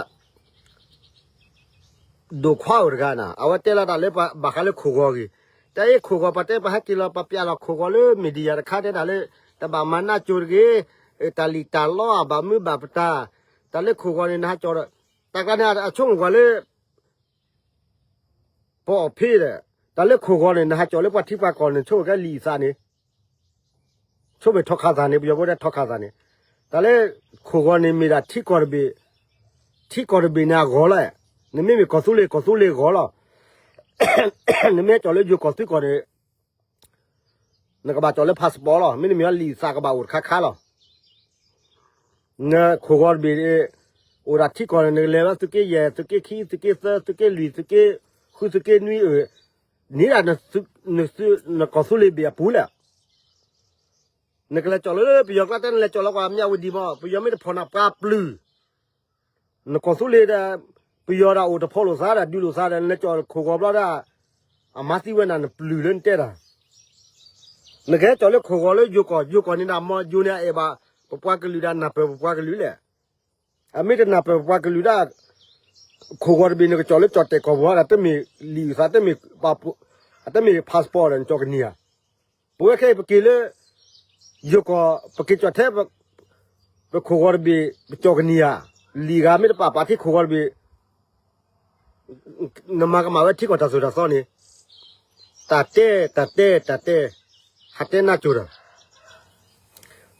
ဒိၣ်ခွါအိၣ်တဂၤန့ၣ် အဝဲတဲလီၤတၢ်လၢပဘၣ်ဃးလၢခိၣ်ဂီၤအဂ့ၢ်, တၢ်အံၤခိၣ်ဂီၤပှၤတဲပှၤဟဲက့ၤလီၤ ပှၤပျးလီၤခိၣ်ဂီၤလၢ media တခါတဲတၢ်လၢ တဘၣ်မၤနးကၠိၤတဂ့ၤ, တၢ်လံၣ်တၢ်လီအဘၣ်မူဘၣ်ပတၢ်, တၢ်လၢခိၣ်ဂီၤန့ၣ် နဟးကၠီၤဒီး တၢ်ကျါန့ၣ် အဆိကမိၣ်ကွၢ်လၢ ပအီၣ်ဖ့ဒီး တၢ်လၢခိၣ်ဂီၤန့ၣ် နဟးကၠီၤလၢပှၤထံပှၤကီၢ်န့ၣ် ဆိကမိၣ်ကဲလံာ်အသးန့ၣ် ဆိကမိၣ်ထီခါသးန့ၣ် ပယီၤဖိတဲထီခါသးန့ၣ်, တၢ်လၢခိၣ်ဂီၤန့ၣ်မ့ၢ်ဒၣ်ထံကီၢ်တဘ့ၣ်, ထံကီၢ်တဘ့ၣ်န့ၣ်အဂီၤလီၤ, နမ့မ့ၢ်ကီၢ်သူလ့ၤ ကီၢ်သူလ့ၤအဂီၤလီၤ, နမ့ၢ်ကၠီၤလၢယိၤကီၢ်သူကီၢ်န့ၣ် နကဘၣ်ကၠီၤလၢ passport လီၤ, မ့တမ့ၢ်လံာ်အသးကဘၣ်အိၣ်တခါခါလီၤ. နခိၣ်ဂီၤတဘ့ၣ် အိၣ်ဒၣ်ထံကီၢ်န့ၣ် နကလဲၤဝဲသုးက့ယဲၢ် သုးက့ခံ သုးက့သၢ သုးက့လွံၢ် သုးက့ဃု သုးက့နွံ န့ၣ်ဒၣ် နကီၢ်သူလ့ၤဘ့ၣ်အပူၤလဲၣ်. နကလဲၤကၠီၤလၢပယီၤကျါတဲ နလဲၤကၠီၤလီၤကွၢ်မၠးဝတံၤမး ပယီၤမ့ၢ်တဖီၣ်နၤပှၤပျုၢ် နကီၢ်သူလ့ၤဒီး ပယီၤဒၣ်အိၣ်တဖီလိာ်သးဒီး ဒုးလိာ်သးဒီး နလဲၤကၠီၤခိၣ်ဂီၤဘျီဒၣ် အမၤသံဝဲနၤ နပျုၢ်လၢနတဲတၢ်, နကဟဲကၠီၤလၢခိၣ်ဂီၤလၢယိၤကီၢ် ယိၤကီၢ်န့ၣ်ဒၣ် မ့ၢ်ယိၤန့ၣ်အအဲၣ်ဘၣ် ပပှၤကလုာ်ဒၣ်နၢ်ပၢၢ်ပပှၤကလုာ်လဲၣ်. အမ့ၢ်တနၢ်ပၢၢ်ပပှၤကလုာ်ဒၣ် ခိၣ်ဂီၤတဘ့ၣ် နကကၠီၤလၢကၠီၤတဲာ်ကီၢ်ပူၤဒၣ် တမ့ၢ်လံာ်အသး တမ့ၢ် အတမ့ၢ် passport ဒီး နကၠီၤကနံၤဧါ. ပဝဲခဲအံၤပက့ၤလၢ ယိၤကီၢ် ပက့ၤကၠီၤထဲ ပခိၣ်ဂီၤတဘ့ၣ် ပကၠီၤကနံၤဧါ. လံာ်ဂၤမ့ၢ်တပာ်ပာ်ထံခိၣ်ဂီၤတဘ့ၣ် နမၤကမၣ်ဝဲထံကီၢ်တၢ်သိၣ်တၢ်သီန့ၣ် တၢ်တဲ တၢ်တဲ တၢ်တဲ ဟးတဲနးကၠိၤဒီး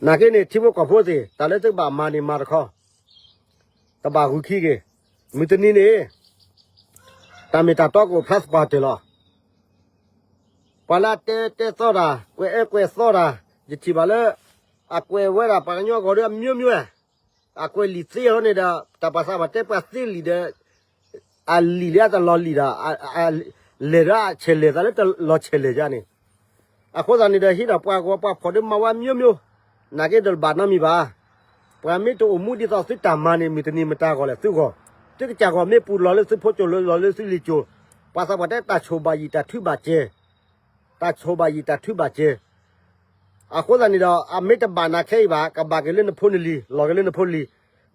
နာ်က့န့ၣ် ထံဖိကီၢ်ဖိသ့ၣ် တၢ်လၢသုကဘၣ်မၤန့ၣ်မၤတခီ တဘၣ်ဂုာ်ခံက့ၤ မုၢ်တနံၤန့ၣ် တၢ်မ့ၢ်တၢ်တီကအိၣ်ဖျါသပှၢ်တၢၢ်လီၤ. ပှၤလၢအတဲတဲသီတၢ် ကွဲးအၢကွဲးသီတၢ် ယထံၣ်ဘၣ်လၢ အကွဲးဝဲဒၣ်ပှၤကညီအဂီၤဒီးအမျိုးမျိုး အကွဲးလံာ်သ့အီၤန့ၣ်ဒီး တၢ်ပှၤသးပှၢ်တဲပှၤသ့လံာ်ဒီး အလံာ်လၢအတလီၤလံာ်ဒီး လဲၤဒီးအဆဲးလဲၤသးလၢတလီၤဆဲးလဲၤယါန့ၣ် အဃိသတးန့ၣ်ဒီး ဟံးဒီးပှၤဂီၤပှၤဖီၣ်ဒီးမၤဝဲ မျိုးမျိုး နာ်က့ဒီးတဘၣ်နီတမံၤဘၣ်. ပှၤမ့ၢ်တအိၣ်မူဒ်သိးသုတၢ်မၤန့ၣ် မုၢ်တနံၤမတၤဂီၢ်လဲၣ် သုဂီၢ်, သုကစၢ်ဂီၢ်မ့ၢ်ပူၤလီၤလၢသုဖိကၠိၣ်လီၤလၢသုလံၤကၠိၣ်, ပှၤသးပှၢ်တဲတၢ်ဆိၣ်ဘၣ်ယံာ်တၢ်ထုဘၣ်စဲး, တၢ်ဆိၣ်ဘၣ်ယံာ်တၢ်ထုဘၣ်စဲး အဃိသတးန့ၣ်ဒီး အမ့ၢ်တဘၣ်နၤခဲအံၤဘၣ် ကဘၣ်က့ၤလၢနဖိနလံၤ လီၤက့ၤလၢနဖိလံၤ,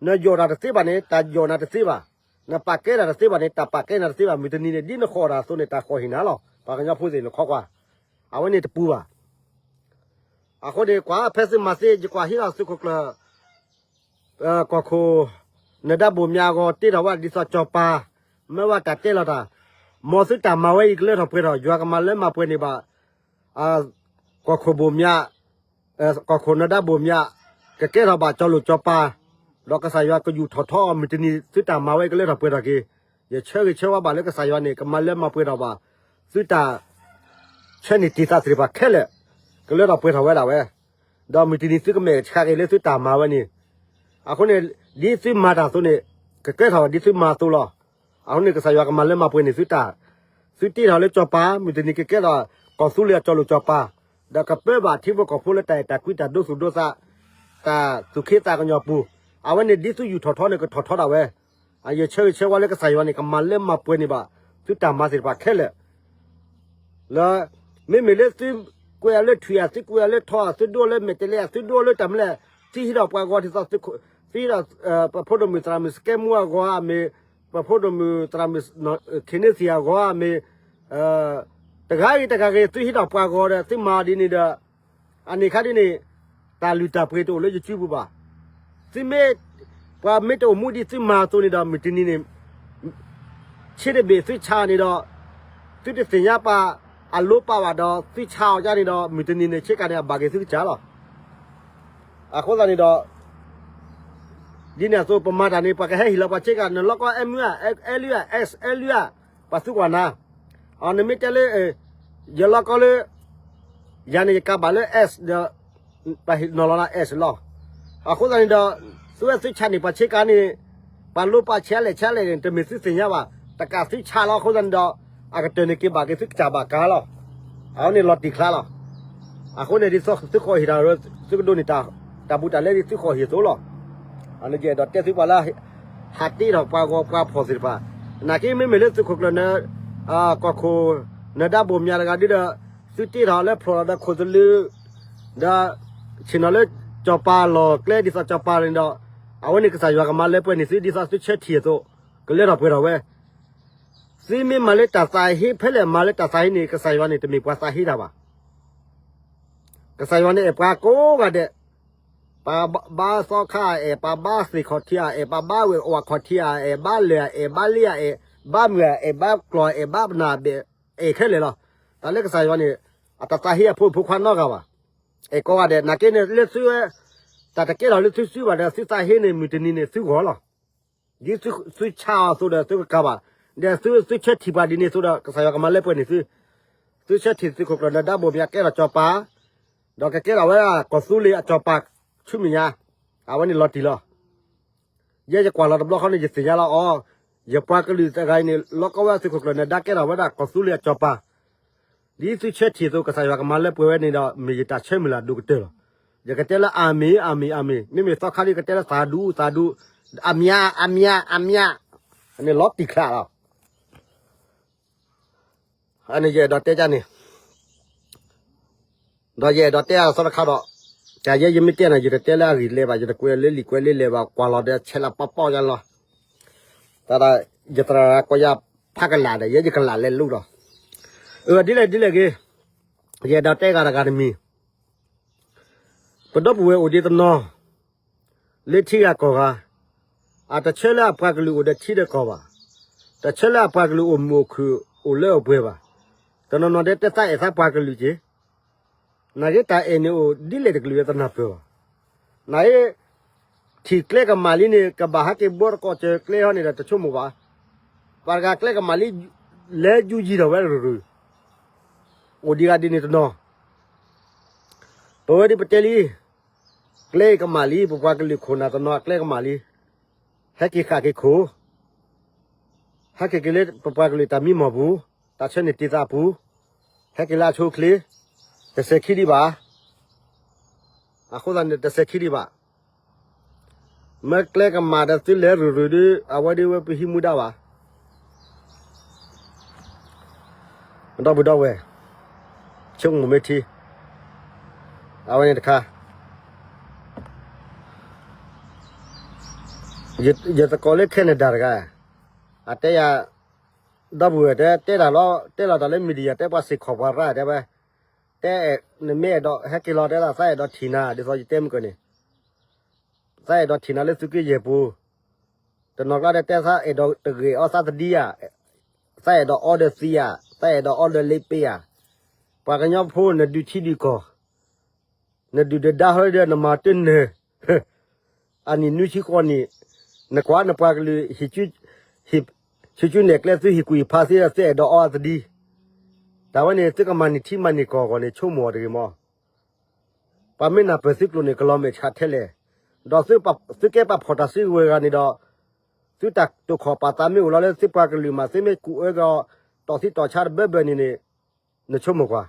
နယီၢ်တၢ်တသ့ဘၣ်န့ၣ် တၢ်ယီၢ်နၤတသ့ဘၣ်, နပာ်ကဲတၢ်တသ့ဘၣ်န့ၣ် တၢ်ပာ်ကဲနၤတသ့ဘၣ် မုၢ်တနံၤန့ၣ် ဒ်နဃီၣ်တၢ်အသိးန့ၣ် တၢ်ဃီၣ်ဟ့ၣ်နၤလီၤ ပှၤကညီဖိသ့ၣ်နခီကွၢ်, အဝဲန့ၣ်တပူၤဘၣ်. အဃိန့ၣ် ကွၢ်ဖဲသုမၤသ့ ယကွၢ်ဟံးလီၤသုးခိၣ်ကျၢၢ် ကီၢ်ခိၣ် နၢၤဒါဘိၣ်မၠးအဂီၢ် တ့ထီၣ်ဝဲဒ်သိးစီၤပၤ မၢဝဲတၢ်တဲလီၤတၢ်, မ်သုတၢ်မၤဝဲအံၤကလၢထီၣ်ပှဲၤထီၣ် ယွၤကမၤလၢမၤပှဲၤန့ၢ်ဘၣ် ကီၢ်ခိၣ်ဘိၣ်မၠး ကီၢ်ခိၣ်နၢၤဒါဘိၣ်မၠး ကကဲထီၣ်ဘၣ်ကၠီၤလိာ်ကၠီၤပၤ, ဒီးကစၢ်ယွၤကယူၢ်ထီၣ်ထီအီၤ မုၢ်တနံၤသုတၢ်မၤဝဲအံၤကလၢထီၣ်ပှဲၤထီၣ်က့ၤ, ယဆၢဂ့ၤဆၢဝါဘၣ်လၢကစၢ်ယွၤန့ၣ် ကမၤလၢမၤပှဲၤထီၣ်ဘၣ် သုတၢ် ဆၢန့ၢ်တ့ၢ်သးသ့ၣ်တဖၣ်ခဲလၢာ် ကလၢထီၣ်ပှဲၤထီၣ်ဝဲဒၣ်ဝဲ, ဒီးမုၢ်တနံၤသုကမဲာ်ဆှးက့ၤလၢသုတၢ်မၤဝဲန့ၣ်, အဃိန့ၣ် ဒ်သုမၤတၢ်အသိးန့ၣ် ကကဲထီၣ်ဒ်သုမၤအသိးလီၤ. အဃိန့ၣ် ကစၢ်ယွၤကမၤလၢမၤပှဲၤန့ၢ်သုတၢ်, သုတ့ထီၣ်လၢကၠီၤပၤ မုၢ်တနံၤကကဲထီၣ် ကီၢ်သူလ့ၤအကၠီၤလိာ်ကၠီၤပၤ, ဒီးကပၢဘၣ်ထံဖိကီၢ်ဖိလၢတၢ်အဲၣ်တၢ်ကွံတၢ်ဒိသူၣ်ဒိသး တၢ်သူၣ်ခ့သးကညီၤပူၤ, အဝဲန့ၣ်ဒ်သုယူၢ်ထီၣ်ထီန့ၣ် ကထီၣ်ထီဒၣ်ဝဲ ယဆၢဂ့ၤဆၢဝါလၢကစၢ်ယွၤန့ၣ် ကမၤလၢမၤပှဲၤန့ၢ်ဘၣ် သုတၢ်မၤသ့ၣ်တဖၣ်ခဲလၢာ်, လၢ မ့မ့ၢ်လၢသုကွဲးအီၤလၢထွံၣ်ဧါ, သုကွဲးအီၤလၢထီဧါ, သုဒိလၢမဲာ်တဲၤလဲၤဧါ, သုဒိလၢတၢ်မနုၤလဲၣ်, သုဟံးထီၣ်ပှၤဂီၤဒ်သိး သုဟံးထီၣ် ပဖိဒိၣ်မုၣ်သရၣ်မုၣ်စကဲမူအဂီၤဧါမ့ၢ်, ပဖိဒိၣ်မုၣ်သရၣ်မုၣ် ခ့န့သံၣ်အဂီၤဧါမ့ၢ်, တဂၤဂ့ၤတဂၤဂ့ၤ သုဟံးထီၣ်ပှၤဂီၤဒီး သုမၤဒ်န့ၣ်ဒီး အန့ၣ်ခါဒ်န့ၣ် တၢ်လုၢ်တၢ်ပှ့ၤတအိၣ်လၢယစုပူၤဘၣ်. သုမ့ၢ် ပှၤမ့ၢ်တအိၣ်မူဒ်သုမၤအသိးန့ၣ်ဒီး မုၢ်တနံၤန့ၣ် ဆ့တဘ့ၣ်သုဆါအီၤန့ၣ်ဒီး သုတသ့ၣ်ညါပှၤအလိပာ်ဘၣ်ဒီး သုဆါအီၤဒ်န့ၣ်ဒီး မုၢ်တနံၤန့ၣ် ဆ့ကၤန့ၣ် အဘၣ်က့ၤသုကစၢ်လီၤ. အဃိသတးန့ၣ်ဒီး ဒ်န့ၣ်အသိး ပမၤတၢ်န့ၣ် ပှၤကဟဲဟ့ၣ်လီၤပှၤဆ့ကၤ နလီၢ်ကီၢ် M ဧါ, L ဧါ, S L ဧါ, ပှၤသုကွၢ်နၤ, အနမ့ၢ်တဲလၢ ယလီၢ်ကီၢ်လၢ ယၤန့ၣ်ယကးဘၣ်လၢ S ဒီး ပှၤဟ့ၣ်နီၤလီၤနၤ S လီၤ. အဃိသတးန့ၣ်ဒီး သုဝဲသုဆါန့ၢ်ပှၤဆ့ကၤန့ၣ် ပှၤလိပာ်ဆဲးလဲၣ်ဆဲးလဲၣ်န့ၣ် တမ့ၢ်သုသ့ၣ်ညါဘၣ်, တကးသုဆါလီၤ. အဃိသတးန့ၣ်ဒီး အကတၢၢ်န့ၣ်က့ၤဘၣ်က့ၤသုကစၢ်ဘၣ်ကၤလီၤ. အဝဲန့ၣ်လီၤတံၢ်ချါလီၤ. အဃိန့ၣ်ဒ်သိးသုဃီၣ်ဟ့ၣ်တၢ် သုကဒိးန့ၢ်တၢ် တၢ်ဘူးတၢ်လဲဒ်သုဃီၣ်ဟ့ၣ်အသိးလီၤ. အန့ၣ်ယအဲၣ်ဒိးတဲသုပှၤလၢ ဟးတ့ထီၣ်ပှၤဂီၤပှၤဖှီၣ်သ့ၣ်တဖၣ်, နာ်က့မ့မ့ၢ်လၢသုးခိၣ်ကျၢၢ်န ကီၢ်ခိၣ် နဒါဘိၣ်မၠးတဂၤဒ်ဒီး သုတ့ထီၣ်လၢဖျိးဒီးခိၣ်သလုး ဒီး ဆ့ၣ်နီၤလၢကၠီၤပၤလီၢ်ကျဲဒ်သိးကၠီၤပၤန့ၣ်ဒီး အဝဲန့ၣ်ကစၢ်ယွၤကမၤလၢပှဲၤန့ၢ်သု ဒ်သိးသုဆၢထံၣ်အသိး ကလၢထီၣ်ပှဲၤထီၣ်ဝဲ. သုမ့ၢ်မၤလၢတၢ်သးဟ့ ဖဲလဲၣ်မၤလၢတၢ်သးဟ့န့ၣ် ကစၢ်ယွၤန့ၣ် တမ့ၢ်ပှၤသးဟ့တၢ်ဘၣ်. ကစၢ်ယွၤန့ၣ်အဲၣ်ပှၤကိးဂၤဒဲး, ပှၤဘါသီခါအအဲၣ်, ပှၤဘါသ့ၣ်ခီၣ်ထံးအအဲၣ်, ပှၤဘါဝဲၢ်အဝၤခီၣ်ထံးအအဲၣ်, ဘါလၢၢ်အအဲၣ်, ဘါလ့အအဲၣ်, ဘါမုၢ်အအဲၣ်, ဘါကျီၢ်အအဲၣ်, ဘါပနၢ်ဘဲၣ်အဲၣ်ခဲလၢာ်လီၤ. တၢ်လၢကစၢ်ယွၤန့ၣ် အတသးဟ့အဖိမုၣ်ဖိခွါနီတဂၤဘၣ်. အဲၣ်ကိးဂၤဒဲး, နာ်က့န့ၣ်လၢသုဝဲ တၢ်တကဲထီၣ်လၢသုစုဘၣ်ဒီး သုသးဟ့န့ၣ် မုၢ်တနံၤန့ၣ်သုဂီၢ်လီၤ. ဒ်သုဆါအီၤအသိးဒီးသုကကၤဘၣ်, ဒီးသုသုဆၢထံၣ်ပှၤဒ်န့ၣ်အသိးဒီး ကစၢ်ယွၤကမၤလၢပှဲၤန့ၢ်သု. သုဆၢထံၣ်သုးခိၣ်ကျၢၢ်နဒါဘိၣ်မၠးကဲထီၣ်ကၠီၤပၤ, ဒီးကကဲထီၣ်ဝဲဒၣ်ကီၢ်သူလ့ၤအကၠီၤပၤဆူမဲာ်ညါ, အဝဲန့ၣ်လီၤတံၢ်လီၤ. ယဲယကွၢ်လီၤတဘျီဃီန့ၣ် ယသ့ၣ်ညါလီၤအီၤ, ယပှၤကလုာ်တဂၤအံၤန့ၣ် လီၢ်ကီၢ်ဝဲသုးခိၣ်ကျၢၢ်နဒါကဲထီၣ်ဝဲဒၣ်ကီၢ်သူလ့ၤအကၠီၤပၤ ဒ်သုဆၢထံၣ်အသိး ကစၢ်ယွၤကမၤလၢပှဲၤဝဲန့ၣ်ဒီး မ့ၢ်ယတၢ်ဆၢမုၢ်လၢ်ဒိၣ်ကတၢၢ်လီၤ. ယကတဲလၢအၤမ့ၣ်, အၤမ့ၣ်, အၤမ့ၣ်, မ့မ့ၢ်သီခါဒ်ကတဲလၢသးဒူ, သးဒူ, အမၠး, အမၠး, အမၠး, အန့ၣ်လီၤတံၢ်ချါလီၤ. အန့ၣ်ယအဲၣ်ဒိးတဲဒ်န့ၣ်, ဒီးယအဲၣ်ဒိးတဲအသီတခါဒီး, တၢ်ယဲယမ့ၢ်တဲန့ၣ် ယတတဲလၢအဂ့ၢ်လဲၤဘၣ်, ယတကွဲးလၢလံာ်ကွဲးလၢလဲၤဘၣ်, ကွၢ်လီၤဒီးဆဲးလၢပီပီယါလီၤ. တၢ်ဒၣ် ယသရၣ်ကိးယၤဖးကလာ်ဒီး ယဲယကလာ်လဲၤလိၤဒီး, အၢ ဒ်လဲၣ်ဒ်လဲၣ်ဂ့ၤ, ယအဲၣ်ဒိးတဲဂၤတဂၤတမံၤ, ပဒီပုၢ်ဝဲၢ်အိၣ်ဒံးတနီၤ လၢထံဂၤကီၢ်ဂၤ, အတဆၢလၢအပှၤကလုာ်အိၣ်ဒီးထံဒီးကီၢ်ဘၣ်, တဆၢလၢအပှၤကလုာ်အိၣ်မုာ်အိၣ်ခုၣ်အိၣ်လၢအိၣ်ပှဲၤဘၣ်, တနီၤနီၤဒဲးတဲသးအဲၣ်သးပှၤကလုာ်က့ၤ, နာ်က့တၢ်အဲၣ်န့ၣ်အိၣ်ဒ်လဲၣ်တကလုာ်ဝဲတနၢ်ပၢၢ်ဘၣ်. နာ်က့ ထံၣ်ကျဲကမၣ်လံန့ၣ် ကဘၣ်ဟဲက့ၤဘှီတကိးစၢၤကျဲဟီန့ၣ်ဒီးတဆိကမိၣ်ဘၣ်. ပှၤတဂၤကျဲကမၣ်လံ လဲၤယူယံၤထီၣ်ဝဲရုၢ်ရုၢ်, အိၣ်ဒံးဂၤဒ်န့ၣ်တနီၤ, ပဝဲဒ်ပတဲလံ ကျဲကမၣ်လံ, ပပှၤကလုာ်ခိၣ်နၢ်တနီၤ ကျဲကမၣ်လံ, ဟဲက့ၤဃၣ်က့ၤခိၣ်, ဟဲက့ၤက့ၤလၢပပှၤကလုာ်တၢ်မံမီၢ်ပူၤ, တၢ်ဆၢန့ၢ်တံာ်သးပူၤ, ဟဲက့ၤလၢအဆိအချ့, တစဲးခံဒံးဘၣ်. အဃိသတးန့ၣ် တစဲးခံဒံးဘၣ်. မ့ၢ်ကျဲကမၣ်ဒီးသုလဲၤရုၢ်ရုၢ်ဒီး အဝဲဒ်ဝဲပဟံးမူဒါဘၣ်. ဒီပုၢ်ဒီဝဲၢ်, ဆိကမိၣ်မ့ၢ်ထံ, အဝဲန့ၣ်တခါ, ယသကိးလၢ Canada တဂၤ, အတဲယၤ, ဒီပုၢ်ဝဲၢ်တဲ တဲတၢ်လီၤ, တဲလီၤတၢ်လၢ media တဲပှၤစ့ၢ်ကီးပှၤရၣ်တဲဝဲ, တဲ နမ့ၢ်အဲၣ်ဒိးဟဲက့ၤလီၤတဲသး သးအဲၣ်ဒိးထံၣ်နၤ ဒ်သိးယတဲမုၢ်ကၢၢ်န့ၣ် သးအဲၣ်ဒိးထံၣ်နၤလၢသုးက့ယဲၢ်ပူၤ, တနီၤကျါဒီးတဲသးအဲၣ်ဒိးတဂ့ၤအီသးသဒံဧါ, သးအဲၣ်ဒိးအီဒီးသံဧါ, သးအဲၣ်ဒိးအီဒီးလ့ပ့ဧါ, ပှၤကညီဖိနဒုးထံဒုးကီၢ်, နဒုၣ်ဒုၣ်ဒါဟီဒီးနမၤတနၢၤ, အနံၣ်နွံဆံဃိးနံၣ်, နကွၢ်နပှၤကလုာ်, ဟံၣ်စုနဲၣ်ကျဲသုဟံၣ်ကူၣ်ဟံၣ်ဖးသ့ဒီးသုအဲၣ်ဒိးအီအသဒံ, တၢ်ဝဲန့ၣ် သုကမၤန့ၢ်ထံမၤန့ၢ်ကီၢ်အဂီၢ်န့ၣ် ဆိကမိၣ်အီၤတဂ့ၤမး. ပှၤမ့ၢ်နၢ်ပၢၢ်သုကျိာ်န့ၣ် ကလီၤမဲာ်ဆှးထဲလဲၣ်, ဒီးသုကဲပာ်ဖှိၣ်တၢ်စုကဝဲၤဂၤန့ၣ်ဒီး, သုတၢ်တိာ်ခီၣ်ပာ်သးမ့ၢ်အိၣ်လီၤလၢသုပှၤကလုာ်မး သုမ့ၢ်ကူၣ်အၢကီး, တီၢ်သံတီၢ်ဆါတဘၢဘၢန့ၣ်န့ၣ်, နဆိကမိၣ်ကွၢ်.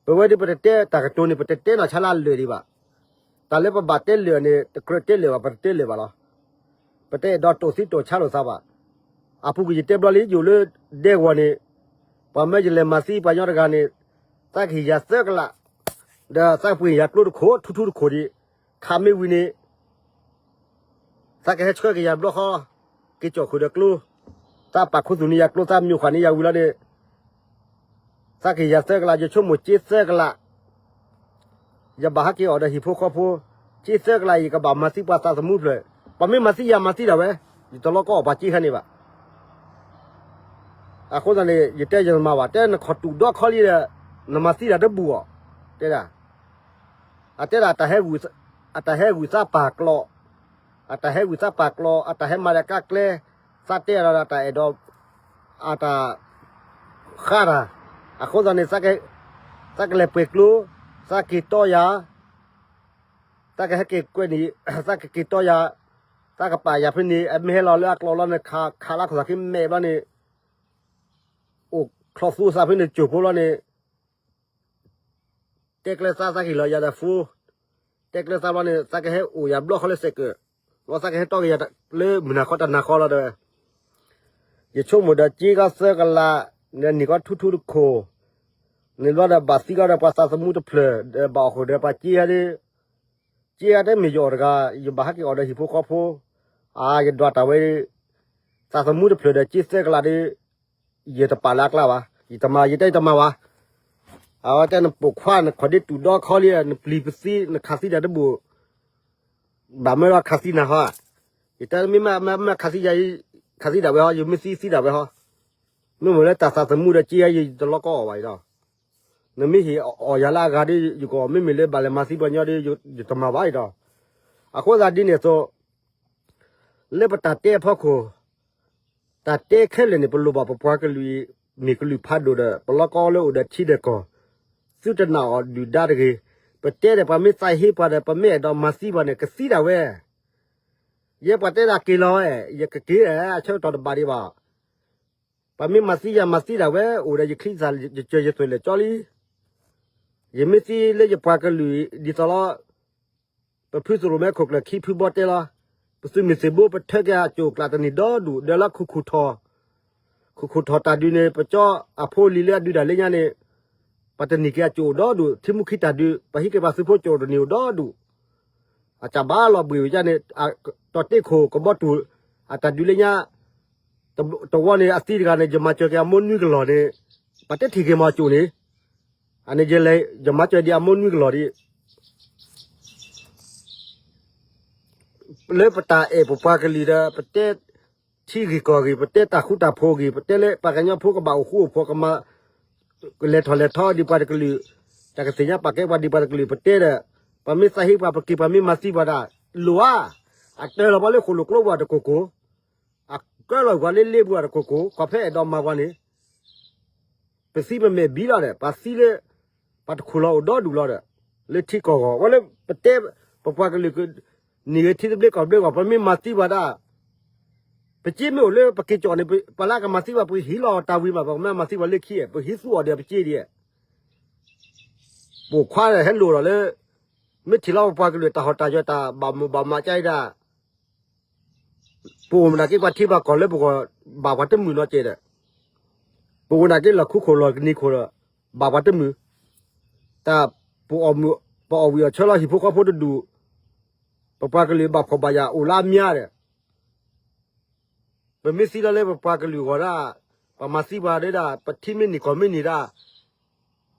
ပဝဲဒ်ပတတဲတၢ်ကတိၤန့ၣ် ပတတဲနီၢ်ဆါလၢအလၢာ်ဒံးဘၣ်. တၢ်လၢပဘၣ်တဲလၢာ်န့ၣ် တကြၢးတဲလၢာ်ဘၣ် ပတတဲလၢာ်ဘၣ်လီၤ. ပတအဲၣ်ဒိးတိာ်သံတိာ်ဆါလိာ်သးဘၣ်. အပူၤကွံာ်ယတဲဘျီလံ ယအိၣ်လၢဒဲကဝီၤန့ၣ်, ပှၤမၢယလဲၤမၤသံပှၤကညီတဂၤန့ၣ်, သးကဟ့ၣ်ယၤသၢကလး, ဒီးသးကပှ့ၤယၤကျိတခိၣ် ထူထူတခိၣ်ဒံး, ခးမ့ၢ်ဝံၤန့ၣ် သးကဟဲဆှၢက့ၤယၤတဘျီဃီ, က့ၤကၠီၣ်ဃုာ်ဒီးကျိ, သးပာ်ခူသူၣ်န့ၢ်ယၤကျိ သးမျိာ်ဃာ်န့ၢ်ယၤဝံၤလီၤန့ၣ်, သးကဟ့ၣ်ယၤသၢကလး ယဆိကမိၣ်စ့သၢကလး, ယဘၣ်ဟဲက့ၤအီၣ်ဒီးဟံၣ်ဖိဃီဖိ, စ့သၢကလးအံၤ ယကဘၣ်မၤသံပှၤသးသမူဖျၢၣ်, ပှၤမ့ၢ်မၤသံယၤမၤသံဒၣ်ဝဲ, ယတလီကီအီၣ်ပှၤက့ခါန့ၣ်ဘၣ်. အဃိသတးန့ၣ် ယတဲယမၤဘၣ်, တဲနခီၣ်တူာ်ဒီခီလံဒီး နမၤသံဒၣ်တဘူၣ်အီၤ, တဲဒၣ်, အတဲဒၣ် အတၢ်ဟဲဂုာ်သးပာ်ကျိး, အတၢ်ဟဲဂုာ်သးပာ်ကျိး, အတၢ်ဟဲမၤဒီးကါကျဲ, သးတဲဒီးတၢ်အဲၣ်ဒိး အတၢ်ဃါတၢ်, အဃိသတးန့ၣ် သးကလဲၤပှဲၤကျိ, သးက့ၤတီယၤ, သးကဟဲက့ၤကွဲးနံၤ, သးကက့ၤတီယၤ, သးကပာ်ယၤဖဲန့ၣ် အမ့ၢ်ဟဲလီၤလၢအကျိးလီၤန့ၣ် ခးလၢခီၣ်သးခံမဲာ်ဘျီန့ၣ်, အိၣ်ချီသူသးဖဲန့ၣ် ကၠိၢ်ဖိလီၤန့ၣ် တဲကျဲသး သးကဟ့ၣ်လီၤယၤဒီး phone, တဲကျဲသးဘျီန့ၣ် သးကဟဲအိၣ်ယၤဘျီဃီလၢစဲးကၢး, ဘျီသးကဟဲတီက့ၤယၤလၢမုၢ်နၤခီတနၤဃီလီၤဒီး ယဆိကမိၣ်ဒီးက့ကီသၢကလး, နနံၣ်ကီထူထူတခိၣ်, န့ၣ်ဘျီဒီးဘၣ်သံကီဒီးပှၤသးသမူတဖျၢၣ် ဒီးဘၣ်အီၣ်ဃုာ်ဒီးပှၤက့ဟဲဒ်, က့ဟဲတမ့ၢ်ယအီၣ်တဂၤ, ယဘၣ်ဟဲက့ၤအီၣ်ဒီးဟံၣ်ဖိဃီဖိ, အါ ယဒွးတၢ်ဝဲ, သးသမူတဖျၢၣ်ဒီးက့သၢကလးဒီး ယတပာ်လၢအကျါဘၣ်, ယတမၤ ယတဲယတမၤဘၣ်. အဝဲတဲနပိာ်ခွါ နခီၣ်ဒ့တူာ်ဒီခီလံ, နပျံၤပသံ နခးသံဒၣ်တဘူၣ်, ဘၣ်မၢလီၤခးသံနၤဟီ, ယတဲမ့ၢ်မ့ၢ်ခးသံယၤ, ခးသံဒၣ်ဝဲဟီ, ယမ့ၢ်သံသံဒၣ်ဝဲဟီ, မ့ၢ်မ့ၢ်လၢတၢ်သးသမူဒီးက့ယၤ ယတလီကီအီၣ်ဘၣ်အံၤဒီး, နမ့ၢ်ဟ့ၣ်အီၣ်ယၤလၢအဂၤဒီး ယကအီၣ်, မ့မ့ၢ်လၢဘၣ်လဲၤမၤသံပှၤညီဒီး ယတမၤဘၣ်အံၤဒီး, အဃိသတးဒ်န့ၣ်အသိး လၢပတၢ်တဲအဖီခိၣ်, တၢ်တဲခဲလၢာ်န့ၣ် ပလိၣ်ဘၣ်ပပှၤကလုာ်အံၤ မ့ၢ်ကလုာ်ဖးဒိၣ်ဒီး ပလီကီလၢအိၣ်ဒီးထံဒီးကီၢ်, သုတနာ်အီၤဒုၣ်ဒါတဂ့ၤ. ပတဲဒီးပှၤမ့ၢ်သးဟ့ပှၤဒီး ပမ့ၢ်အဲၣ်ဒိးမၤသံပှၤန့ၣ် ကသံဒၣ်ဝဲ. ယဲပှၤတဲဒၣ်က့ၤလီၤ, ယကက့ၤ, အဆၢကတီၢ်တဘၣ်ဒံးဘၣ်. ပှၤမ့ၢ်မၤသံယၤမၤသံဒၣ်ဝဲ, အိၣ်ဒီးယချံသၣ် ယစၢၤယသွဲၣ်လဲၤကၠီလံ. ယမ့ၢ်သံလၢယပှၤကလုာ်ဒ်သိးလီၤ, ပဖုသရိာ်မဲခိၣ်ကျၢၢ်ခံဖုဘီတဲလီၤ, ပသုးမုၢ်သံၣ်ဘိ ပထၢက့ၤအကၠိၣ်ကျးတနံၣ်ဒီဒူၣ် ဒီးလၢခိၣ်ခိၣ်ထီၣ်, ခိၣ်ခိၣ်ထီၣ်တၢ်ဒုးန့ၣ် ပကၠီအဖိလံၤလၢအဒုးတၢ်လၢညါန့ၣ်, ပှၤတနံၣ်က့ၤအကၠိၣ်အိၣ်ဒီဒူၣ် ထံမူခံတၢ်ဒုး ပှၤဟံးက့ၤပှၤသုးဖိကၠိၣ်တနံၣ်အိၣ်ဒီဒူၣ်, အကဘၣ်လီၤဘှံးဝဲဒ်န့ၣ်, တီၢ်တ့ၢ်ခိၣ်ကဘီတူၢ်, အတၢ်ဒုးလၢညါ တဝီန့ၣ် အသံတဂၤန့ၣ် ယမၤစၢၤက့ၤအမိၢ်နွံကလီၢ်န့ၣ်, ပှၤတထံၣ်က့ၤမၤကၠိၣ်န့ၣ်, အန့ၣ်ယလဲၤ ယမၤစၢၤဒံးအမိၢ်နွံကလီၢ်ဒံး, လၢပတၢ်အဲၣ်ပပှၤကလုာ်ဒီး ပတဲထံဂ့ၢ်ကီၢ်ဂ့ၢ်, ပတဲတၢ်ဃူတၢ်ဖိးဂ့ၢ်, ပတဲလၢပှၤကညီဖိကဘၣ်အိၣ်ဃူအိၣ်ဖိး ကမၤ ကလဲၤထီၣ်လဲၤထီဒ်ပှၤတကလုာ်, တၢ်ကသ့ၣ်ညါပာ်ကဲပှၤဒ်ပှၤတကလုာ် ပတဲဒီး, ပှၤမ့ၢ်သးဟ့ပှၤ ပက့ၤ ပှၤမ့ၢ်မၤသံပှၤဒၣ်, လိၣ်ဧါ, အတၢ်လီၤပှၤလၢဃိၣ်လိာ်ကျိပူၤတကိၢ်ကိၢ်, အကၢလီၤပှၤလၢလ့ပူၤတကိၢ်ကိၢ်, ကွၢ်ဖဲအဲၣ်ဒိးမၤပှၤန့ၣ် ပသံပမဲာ်ဘံလီၤဒီး ပှၤသံလၢ ပှၤတခိၣ်လီၤအိၣ်ဒီဒူၣ်လီၤဒီး, လၢထံကီၢ်ဂီၢ် ဝဲလၢပတဲ ပပှၤကလုာ်က န့ၢ်ဂ့ၤထံသဘျ့ကီၢ်သဘျ့ဂီၢ် ပမ့ၢ်မၤသံပှၤဒၣ်, ပက့မ့ၢ်အိၣ်လၢပက့ၤကၠီၣ်န့ၣ် ပှၤလၢကမၤသံပှၤ ပဟံးလီၤတၢ်ဝံၤမး ပကမ့ၢ်မၤသံပှၤလၢခံ ပဟံးသူအီၤဒီးပက့ဒ်, ပိာ်ခွါဟဲလိာ်ဒီးလၢ မ့ၢ်ထံၣ်လီၤပပှၤကလုာ်တၢ်ဟီၣ်တၢ်ယွၤတၢ်ဘၣ်မုာ်ဘၣ်မးကါဒၣ် ပအိၣ်မနုၤက့ ပှၤထံပှၤကီၢ်လၢပဂီၢ် ဘၣ်ပှၤတမုာ်နီတစဲးဒီး, ပအိၣ်မနုၤက့ လီၢ်ခူခိၣ်လီၢ်ကနံၤခိၣ်ဒီး ဘၣ်ပှၤတမုာ်, တၢ် ပအီၣ်ဝံၣ်အီၣ်ဆၢလီၤဟံၣ်ဖိဃီဖိတဒူၣ်, ပပှၤကလုာ်ဘၣ်ဖှီၣ်ဘၣ်ယာ်အိၣ်လၢအမါဒီး ပမ့ၢ်သံလီၤလၢပပှၤကလုာ်ဂီၢ်ဒၣ်, ပမၤသံပှၤဒၣ်, ပထံမ့ၢ်န့ၢ်ကီၢ်မ့ၢ်န့ၢ်ဒၣ်,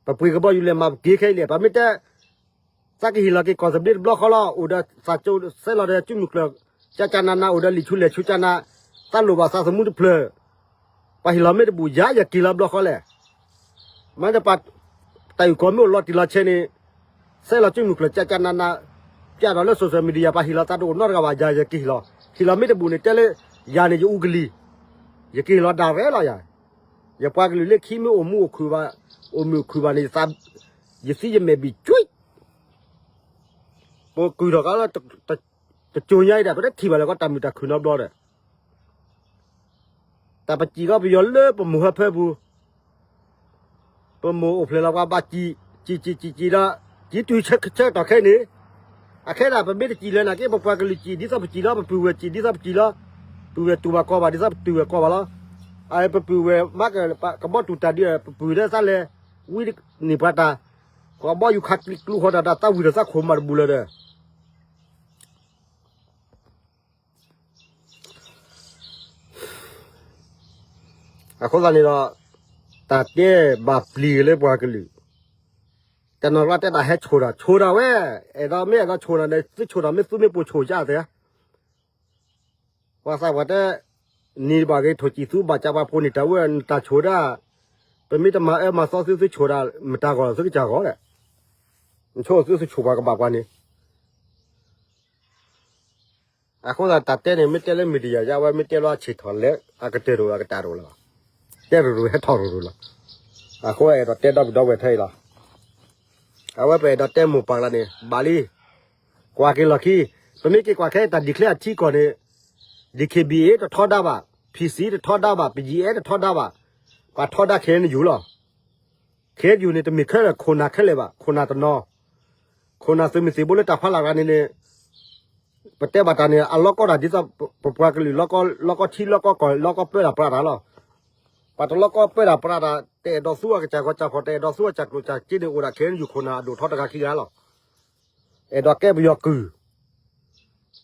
ပပှ့ၤကဘီယူၤလဲၤမၤပက့ခဲအံၤလဲၣ်, ပမ့ၢ်တဲ သးကဟ့ၣ်လီၤက့ၤကီၢ်သဘျ့တဘျီဃီလီၤ, အိၣ်ဒီးသးကၠိ ဆဲးလီၤဒီးကၠူမုၢ်ကျၢၢ် ကၠၢ်ကၠၢ်နးနး အိၣ်ဒီးလံာ်ဆူလဲၣ်ဆူကၠၢ်နး, သးလိၣ်ဘၣ်သးသမူတဖျၢၣ်, ပှၤဟ့ၣ်လီၤမ့ၢ်တဘူၣ် ယၤယက့ၤလီၤဘျီဃီလဲၣ်, မ့ၢ်တပှၤ တၢ်အုၣ်ကီၤမ့ၢ်အိၣ်လီၤတံၢ်လီၤဆဲးန့ၣ်, ဆဲးလီၤကၠူမုၢ်ကျၢၢ် ကၠၢ်ကၠၢ်နးနး, ပျၢ်ဒီးလၢ social media ပှၤဟ့ၣ်လီၤသးတအိၣ်နီတဂၤဘၣ် ယၤယက့ၤလီၤ, ဟ့ၣ်လီၤမ့ၢ်တဘူၣ်န့ၣ် တဲလၢ ယၤန့ၣ်ယအူကလံၤ, ယက့ၤလီၤဒၣ်ရဲလီၤယၤ, ယပှၤကလုာ်လၢခံမ့ၢ်အိၣ်မူအိၣ်ခုၣ်ဘၣ်, အိၣ်မုာ်အိၣ်ခုၣ်ဘၣ်န့ၣ် ယသံယမဲာ်ဘံၣ်ကွံာ်, ပကုၢ်ထီၣ်ကီးလၢ တကၠိညါအံၤဒၣ် ပတထံၣ်ဘၣ်လၢကီးတၢ်မုာ်တၢ်ခုၣ်နီတဘျီဒီး, တၢ်ပစံၣ်ကီးပယီၤလၢပမိၢ်ဟၢဖၢပူၤ, ပမိၢ်အိၣ်ဖျဲၣ်လီၤပှၤဘၣ်စံၣ်, စံၣ်စံၣ်စံၣ်စံၣ်ဒီး, စံၣ်တုၤဆၢကတီၢ်ခဲအံၤန့ၣ်, အခဲဒၣ်ပမ့ၢ်တစံၣ်လၢၤနာ်က့ ပပှၤကလုာ်စံၣ် ဒ်သိးပစံၣ်လီၤ ပပုၢ်ဝဲၢ်စံၣ် ဒ်သိးပစံၣ်လီၤ, ပုၢ်ဝဲၢ်တူၢ်ဘၣ်ကီဘၣ် ဒ်သိးပတုၢ်ဝဲၢ်ကီဘၣ်လီၤ, ပပုၢ်ဝဲၢ်မၤကဘီတူၢ်တၢ်ဒုး ပပုၢ်ဝဲၢ်ဒီးသးလဲၤ, ဝံန့ၢ်ပှၤတၢ်, ကဘီယူၤခးကျံကျူဃီတၢ်ဒီး သးဝံၤဒီးသးခိၣ်မၤတဘူၣ်လၢၤဒီး အဃိသတးန့ၣ်ဒီး, တၢ်တဲဘၣ်ပျံၤက့ၤလၢပှၤကလုာ်, တနီၤကျါတဲတၢ်ဟဲဆိၣ်တၢ် ဆိၣ်တၢ်ဝဲ, အဲၣ်ဒိးမ့ၢ်အဲၣ်ဒိးဆိၣ်တၢ်န့ၣ် သုဆိၣ်တၢ်မ့ၢ်သုမ့ၢ်ပိာ်ဆိၣ်ကသ့ဧါ, ပှၤသးပှၢ်တဲ, နံၤဘၣ်ဂ့ၤ ထိၣ်ကံၣ်သူဘၣ်ကးပှၤဖိန့ၣ် တၢ်ဝဲနတၢ်ဆိၣ်ဒၣ်, ပမ့ၢ်တမၤအၢမၤသီသု သုဆိၣ်ဒၣ် မတၤဂီၢ်လီၤ သုကစၢ်ဂီၢ်လဲၣ်, နဆိၣ်သုသုဆိၣ်ပှၤကဘၣ်ပှၤန့ၣ် အဃိသတးတၢ်တဲန့ၣ် မ့ၢ်တဲလၢ media ယါဝဲ မ့ၢ်တဲလၢအဆံးထီၣ်လဲၣ် အကတၢၢ်တအိၣ် အကတၢၢ်တအိၣ်လၢၤဘၣ်, တဲရူၤရူၤဟဲထီၣ်ရူၤရူၤလီၤ. အဃိအဲၣ်ဒိးတဲဒီပုၢ်ဒီဝဲၢ်ထဲအံၤလီၤ. အဝဲပအဲၣ်ဒိးတဲမိၢ်ပၢ်ကျါန့ၣ် ဘၣ်လံ, ကွၢ်က့ၤလီၢ်ခံ, ပမ့ၢ်က့ၤကွၢ်ခဲအံၤတၢ် declare အထံကီၢ်န့ၣ် DKBA တထီဒါဘၣ်, PC တထီဒါဘၣ်, BGF တထီဒါဘၣ်, ပှၤထီဒါ KNU လီၤ. KNU န့ၣ် တမ့ၢ်ခဲလၢာ်ခိၣ်နၢ်ခဲလၢာ်ဘၣ်, ခိၣ်နၢ်တနီၤ, ခိၣ်နၢ်သုးမုၢ်သံၣ်ဘိလၢတၢ်ဖီလာ်ဂၤန့ၣ်န့ၣ် ပတဲဘၣ်တၢ်န့ၣ် အလီၤကီတၢ်ဒ်သိး ပပှၤကလုာ် လီၤကီထံလီၤကီကီၢ် လီၤကီပၢတၢ်ပြးတၢ်လီၤ. ပှၤတလီၤကီပၢတၢ်ပြးတၢ် တအဲၣ်ဒိးသူအကစၢ်ဂီၤကစၢ်ဖီၣ် တအဲၣ်ဒိးသူအကစၢ်ကျိၣ်ကစၢ်စ့န့ၣ် အိၣ်ဒၣ် KNU ခိၣ်နၢ်အဒိၣ်ထီတဂၤခံဂၤလီၤ. အဲၣ်ဒိးကဲပယီၤကုၢ်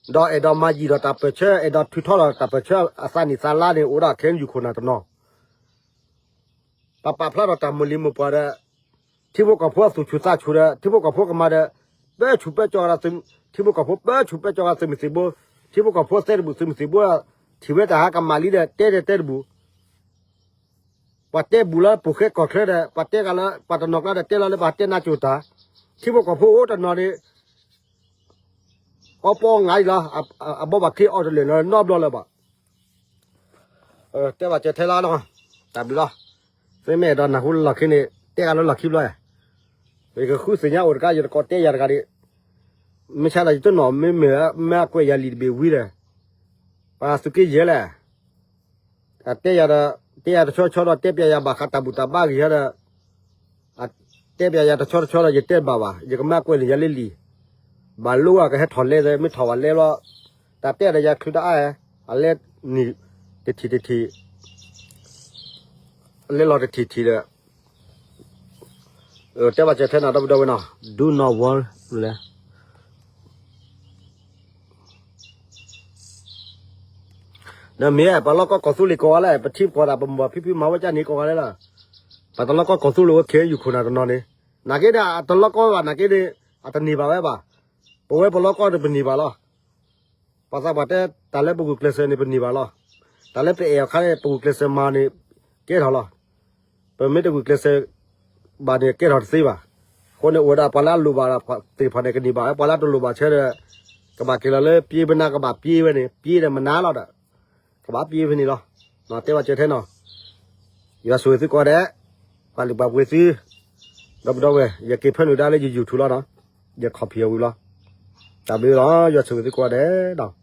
ဒီးအဲၣ်ဒိးမၤယံာ်ဒီးတၢ်ပၢၢ်ဆၢ အဲၣ်ဒိးထုးထီၣ်ဒီးတၢ်ပၢၢ်ဆၢအသးနံၣ်သးလါန့ၣ် အိၣ်ဒၣ် KNU ခိၣ်နၢ်တနီၤ ပပာ်ဖျါထီၣ်တၢ်မိၢ်လံၤမိၢ်ပှၢ်ဒီး ထံဖိကီၢ်ဖိအသူၣ်ဆူၣ်သးဆူၣ်ဒီး ထံဖိကီၢ်ဖိကမၤဒီး ပၢဆူၣ်ပၢကၠီဂၤဒီး ထံဖိကီၢ်ဖိပၢဆူၣ်ပၢကၠီဂၤသုးမုၢ်သံၣ်ဘိ, ထံဖိကီၢ်ဖိသဲတဘူၣ်သုးမုၢ်သံၣ်ဘိ, ထံၣ်ဝဲတၢ်ဟးကမၣ်လံဒီး တဲတဲတဲတဘူၣ် ပှၤတဲဘူၣ်လၢပူၤဃဲကီၢ်ချၢဒီး ပှၤတဲဂၤလၢ ပှၤတနီၤကျါဒီး တဲလီၤလၢပှၤတဲနါစိၤတၢ်, ထံဖိကီၢ်ဖိအိၣ်တနီၤန့ၣ် အီပီငါအံၤလီၤ, အဘီဘၣ်ချံအီတလၢာ်နီတဘျီလၢၤဘၣ်. တဲဘၣ်စၢၤထဲလီၤနီၤ, တၢ်ဘျုးလီၤ. သုမ့ၢ်အဲၣ်ဒိးနၢ်ဟူလၢလီၢ်ခံန့ၣ် တဲဂၤလၢလီၢ်ခံဘျီ, ယကဃုသ့ၣ်ညါအိၣ်တခါ ယတကိးတဲယၤတဂၤဒံး, မ့ၢ်ဆါဒီးယတနီၣ် မ့မ့ၢ်မ့ၢ်အကွဲးယၤလံာ်တဘ့ၣ်ဝံၤဒီး, ပှၤသုးက့ယဲၢ်လဲၣ် တဲယၤဒီး တဲယၤတဆီဆီဒီး တဲပျးယၤဘၣ်ဃးတၢ်ဘူၣ်တၢ်ဘါဂ့ၤဟဲဒီး, တဲပျးယၤတဆီတဆီဒီး ယတဲတဘၣ်ဘၣ်, ယကမၢအကွဲးန့ၣ်ယၤလၢလံာ်, ဘၣ်လိၣ်အကဟဲထီၣ်လဲသ့ မ့ၢ်ထီၣ်ဘၣ်လဲဘျီ, တၢ်တဲဒီးယၤချုးတအါ, အလဲနံၣ်တထံၣ်တထံၣ်, အလဲလီၤတထံၣ်ထံၣ်ဒီး တဲဘၣ်စၢၤထဲနၤဒီပုၢ်ဒီဝဲၢ်နီၤ, do not worry လဲၣ်. နမ့ၢ်ပှၤလီၢ်ကီၢ်ကီၢ်သူလ့ၤကိးဂၤလဲၣ်, ပထံပကီၢ်သး ပမိၢ်ပၢ်ဖံဖုမၤဝဲကၢ်န့ၣ်ကိးဂၤလဲၣ်လီၤ. ပှၤတလီၢ်ကီၢ်ကီၢ်သူလ့ၤဝဲ KNU ခိၣ်နၢ်တနီၤန့ၣ်, နာ်က့ဒီး အတလီၢ်ကီၢ်ဘၣ် နာ်က့န့ၣ် အတန့ၢ်ဘၣ်ဝဲဘၣ်. ပဝဲပလီၢ်ကီၢ်ဒီးပန့ၢ်ဘၣ်လီၤ. ပှၤသးပှၢ်တဲ တၢ်လၢပဂုာ်ကျဲးစၢးန့ၣ် ပန့ၢ်ဘၣ်လီၤ. တၢ်လၢပအဲၣ်အီၤခါန့ၣ် ပဂုာ်ကျဲးစၢးမၤန့ၣ် ကဲထီၣ်လီၤ. ပမ့ၢ်တဂုာ်ကျဲးစၢးဘၣ်န့ၣ် ကဲထီၣ်တသ့ဘၣ်. အဃိန့ၣ် အိၣ်ဝဲဒၣ်ပှၤလၢအလိၣ်ဘၣ်သ့ၣ်တဖၣ်န့ၣ် ကန့ၢ်ဘၣ်ဝဲ, ပှၤလၢအတလိၣ်ဘၣ်ဆၢဒီး ကဘၣ်က့ၤလီၤလၢ ပျ့ၤမနါ ကဘၣ်ပျ့ၤဝဲန့ၣ် ပျ့ၤဒီးမနါလီၤဒီး ကဘၣ်ပျ့ၤဖဲန့ၣ်လီၤ. တဲဘၣ်စၢၤထဲနီၤ, ယွၤဆိၣ်ဂ့ၤသုကိးဂၤဒဲး, ပှၤလုၢ်ပှၤပှ့ၤသု, ဒီပုၢ်ဒီဝဲၢ် ယက့ၤဖၢနုာ်ဒါလၢယ YouTube လီၤနီၤ, ယ copy အီၤဝံၤလီၤ. တၢ်ဘျုးလီၤ, ယွၤဆိၣ်ဂ့ၤသုကိးဂၤဒဲးနီၤ.